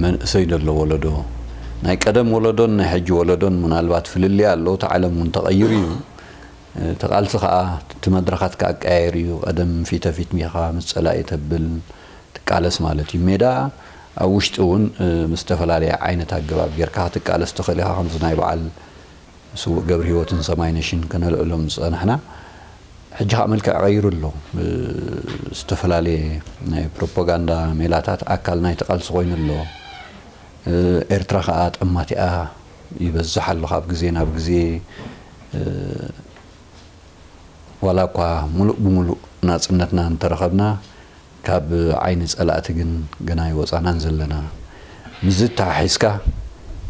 መንእሰይ ዘሎ ወለዶ ናይ ቀደም ወለዶን ናይ ሕጂ ወለዶን ምናልባት ፍልልይ ኣሎ። እቲ ዓለም እውን ተቐይሩ እዩ። እቲ ቃልሲ ከዓ እቲ መድረኻት ክኣቀያየር እዩ። ቀደም ፊተ ፊት ሚኻ ምስ ፀላኢ ተብል ትቃለስ ማለት እዩ። ሜዳ ኣብ ውሽጢ እውን ምስ ዝተፈላለየ ዓይነት ኣገባብ ጌርካ ክትቃለስ ትኽእል ኢኻ። ከምዚ ናይ በዓል ስዉእ ገብረሂወትን ሰማይነሽን ከነልዕሎም ዝጸናሕና፣ ሕጂ ከኣ መልክዕ ቀይሩ ኣሎ። ዝተፈላለየ ናይ ፕሮፓጋንዳ ሜላታት ኣካል ናይቲ ቃልሲ ኮይኑ ኣሎ። ኤርትራ ከኣ ጠማቲኣ ይበዝሕ ኣሎ። ካብ ግዜ ናብ ግዜ ዋላ እኳ ሙሉእ ብሙሉእ ናጽነትና እንተረኸብና፣ ካብ ዓይኒ ጸላእቲ ግን ገና ኣይወጻናን ዘለና። ምስዚ ተሓሒዝካ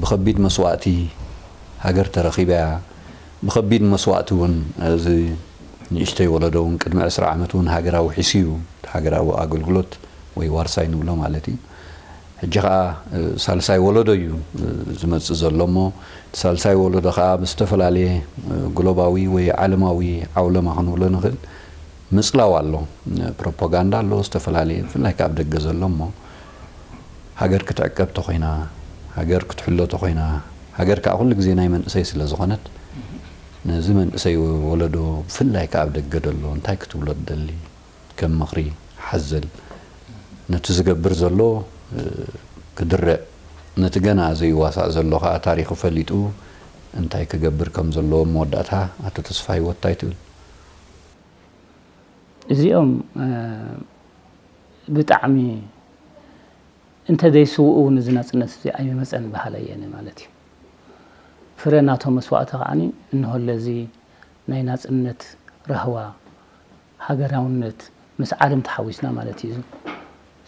ብኸቢድ መስዋእቲ ሃገር ተረኺባ እያ። ብኸቢድ መስዋእቲ እውን እዚ ንእሽተይ ወለዶ እውን ቅድሚ ዕስራ ዓመት እውን ሃገር ኣውሒሱ እዩ። እቲ ሃገራዊ ኣገልግሎት ወይ ዋርሳይ ንብሎ ማለት እዩ። ሕጂ ኸዓ ሳልሳይ ወለዶ እዩ ዝመፅእ ዘሎ እሞ እቲ ሳልሳይ ወለዶ ኸዓ ብዝተፈላለየ ግሎባዊ ወይ ዓለማዊ ዓውለማ ክንብሎ ንኽእል ምፅላው ኣሎ፣ ፕሮፓጋንዳ ኣሎ፣ ዝተፈላለየ ብፍላይ ካብ ደገ ዘሎ እሞ ሃገር ክትዕቀብ ተኾይና፣ ሃገር ክትሕሎ ተኾይና፣ ሃገር ከዓ ኩሉ ግዜ ናይ መንእሰይ ስለ ዝኾነት ነዚ መንእሰይ ወለዶ ብፍላይ ከዓ ኣብ ደገ ደሎ እንታይ ክትብሎ ትደሊ? ከም ምኽሪ ሓዘል ነቲ ዝገብር ዘሎ ክድርዕ ነቲ ገና ዘይዋሳእ ዘሎ ከዓ ታሪኹ ፈሊጡ እንታይ ክገብር ከም ዘለዎ መወዳእታ ኣቶ ተስፋ ህይወት እንታይ ትብል? እዚኦም ብጣዕሚ እንተ ዘይስውኡ ንዚ ናጽነት እዚ ኣይምመጸን በሃላይ እየ ማለት እዩ። ፍረ ናቶም መስዋእቲ ከዓኒ እንሆ ለዚ ናይ ናጽነት ራህዋ ሃገራውነት ምስ ዓለም ተሓዊስና ማለት እዩ።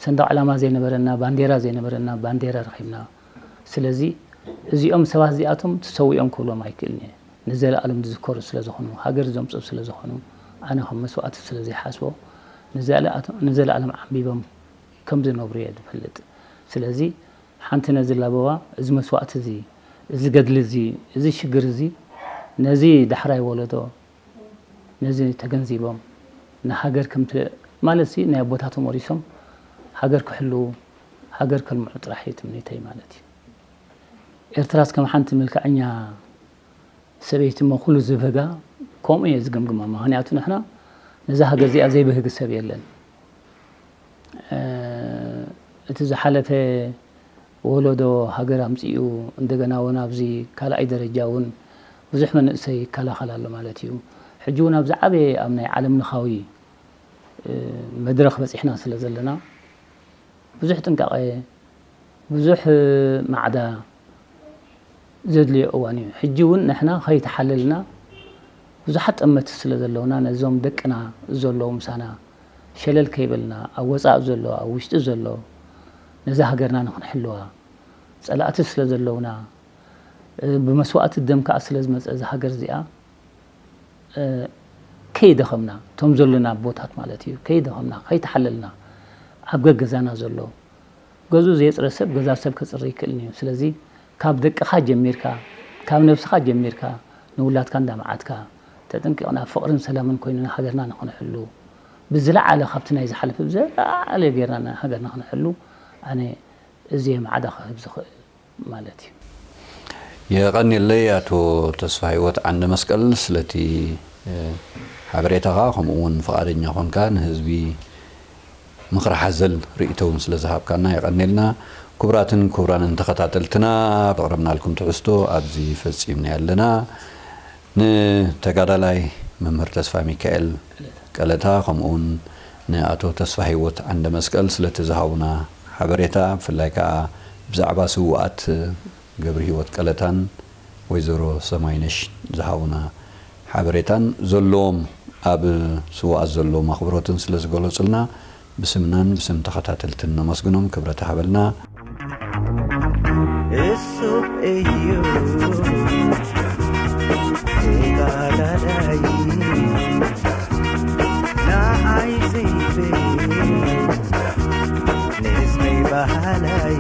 ሰንደቕ ዕላማ ዘይነበረና፣ ባንዴራ ዘይነበረና ባንዴራ ረኺብና። ስለዚ እዚኦም ሰባት እዚኣቶም ተሰዊኦም ክብሎም ኣይክእልን እየ። ንዘለኣለም ዝዝከሩ ስለ ዝኾኑ፣ ሃገር ዘምፅኡ ስለ ዝኾኑ፣ ኣነ ከም መስዋእቲ ስለ ዘይሓስቦ ንዘለኣለም ዓንቢቦም ከም ዝነብሩ እየ ዝፈልጥ። ስለዚ ሓንቲ ነዚ ላበዋ፣ እዚ መስዋእቲ እዚ፣ እዚ ገድሊ እዚ፣ እዚ ሽግር እዚ ነዚ ዳሕራይ ወለዶ ነዚ ተገንዚቦም ንሃገር ከም ማለት ሲ ናይ ኣቦታቶም ወሪሶም ሃገር ክሕልዉ ሃገር ከልምዑ ጥራሕ እዩ ትምኒተይ ማለት እዩ። ኤርትራስ ከም ሓንቲ መልክዐኛ ሰበይቲ እሞ ኩሉ ዝብህጋ ከምኡ እየ ዝግምግማ። ምኽንያቱ ንሕና ነዛ ሃገር እዚኣ ዘይብህግ ሰብ የለን። እቲ ዝሓለፈ ወለዶ ሃገር ኣምፂኡ እንደገና እውን ኣብዚ ካልኣይ ደረጃ እውን ብዙሕ መንእሰይ ይከላኸል ኣሎ ማለት እዩ። ሕጂ እውን ኣብ ዝዓበየ ኣብ ናይ ዓለም ለኻዊ መድረኽ በፂሕና ስለ ዘለና ብዙሕ ጥንቃቐ ብዙሕ ማዕዳ ዘድልዮ እዋን እዩ። ሕጂ እውን ንሕና ከይተሓለልና ብዙሓት ጠመቲ ስለ ዘለውና ነዞም ደቅና ዘለዉ ምሳና ሸለል ከይበልና ኣብ ወፃእ ዘሎ ኣብ ውሽጢ ዘሎ ነዛ ሃገርና ንክንሕልዋ ፀላእቲ ስለ ዘለውና ብመስዋእቲ ደም ከዓ ስለ ዝመፀ እዛ ሃገር እዚኣ ከይደኸምና እቶም ዘለና ኣቦታት ማለት እዩ ከይደኸምና ከይተሓለልና ኣብ ገገዛና ዘሎ ገዝኡ ዘየፅረ ሰብ ገዛ ሰብ ከፅሪ ይክእልን እዩ። ስለዚ ካብ ደቅኻ ጀሚርካ ካብ ነብስኻ ጀሚርካ ንውላድካ እንዳመዓትካ ተጠንቂቕና ፍቕርን ሰላምን ኮይኑና ሃገርና ንክንሕሉ ብዝለዓለ ካብቲ ናይ ዝሓለፈ ብዝለዓለ ጌርና ሃገርና ክንሕሉ ኣነ እዚ ማዕዳ ክህብ ዝኽእል ማለት እዩ። የቐንየለይ ኣቶ ተስፋ ህይወት ዓንደ መስቀል ስለቲ ሓበሬታኻ ከምኡ እውን ፍቓደኛ ኮንካ ንህዝቢ ምኽሪ ሓዘል ርእይቶ እውን ስለ ዝሃብካና የቐንየልና። ክቡራትን ክቡራንን ተኸታተልትና ዘቕረብናልኩም ትሕዝቶ ኣብዚ ፈጺምና ኣለና። ንተጋዳላይ መምህር ተስፋ ሚካኤል ቀለታ ከምኡውን ንኣቶ ተስፋ ህይወት ዓንደ መስቀል ስለቲ ዝሃቡና ሓበሬታ ብፍላይ ከዓ ብዛዕባ ስውኣት ገብሪ ህይወት ቀለታን ወይዘሮ ሰማይነሽ ዝሃቡና ሓበሬታን ዘለዎም ኣብ ስውኣት ዘለዎም ኣኽብሮትን ስለ ዝገለጹልና ብስምናን ብስም ተኸታተልትን ነመስግኖም። ክብረት ይሃበልና። እሱ እዩ ተጋዳላይ ንዓይ ዘይብል ንህዝበይ በሃላይ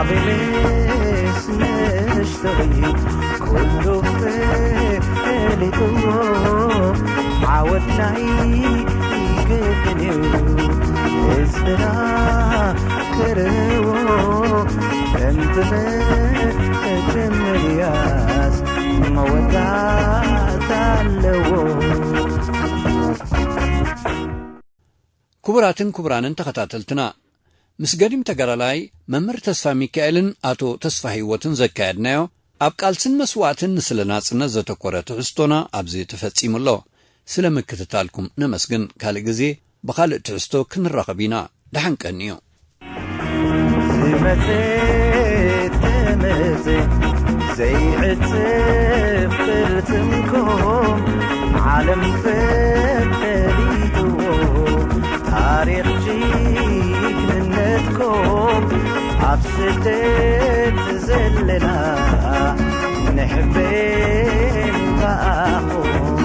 ዓብልስ ንእሽቶይ ኩሉ ፈሊጥዎ ዓወት ናይ ግድን እዩ ህዝብና ክርዎ ከምቲ መጀመርያስ መወዳእታ ኣለዎ። ክቡራትን ክቡራንን ተኸታተልትና ምስ ገዲም ተጋዳላይ መምህር ተስፋ ሚካኤልን ኣቶ ተስፋ ህይወትን ዘካየድናዮ ኣብ ቃልስን መስዋእትን ንስለ ናጽነት ዘተኮረ ትሕዝቶና ኣብዚ ተፈጺሙ ኣሎ። ስለ ምክትታልኩም ነመስግን። ካልእ ግዜ ብኻልእ ትሕዝቶ ክንራኸብ ኢና። ደሓን ቀንዩ። ዝመጸ ተመጸ ዘይዕጽፍ ቅርጽምኩም ዓለም ፈተሊትዎ ታሪኽ ጅግንነትኩም ኣብ ስደት ዘለና ንሕበን ብኣኹም።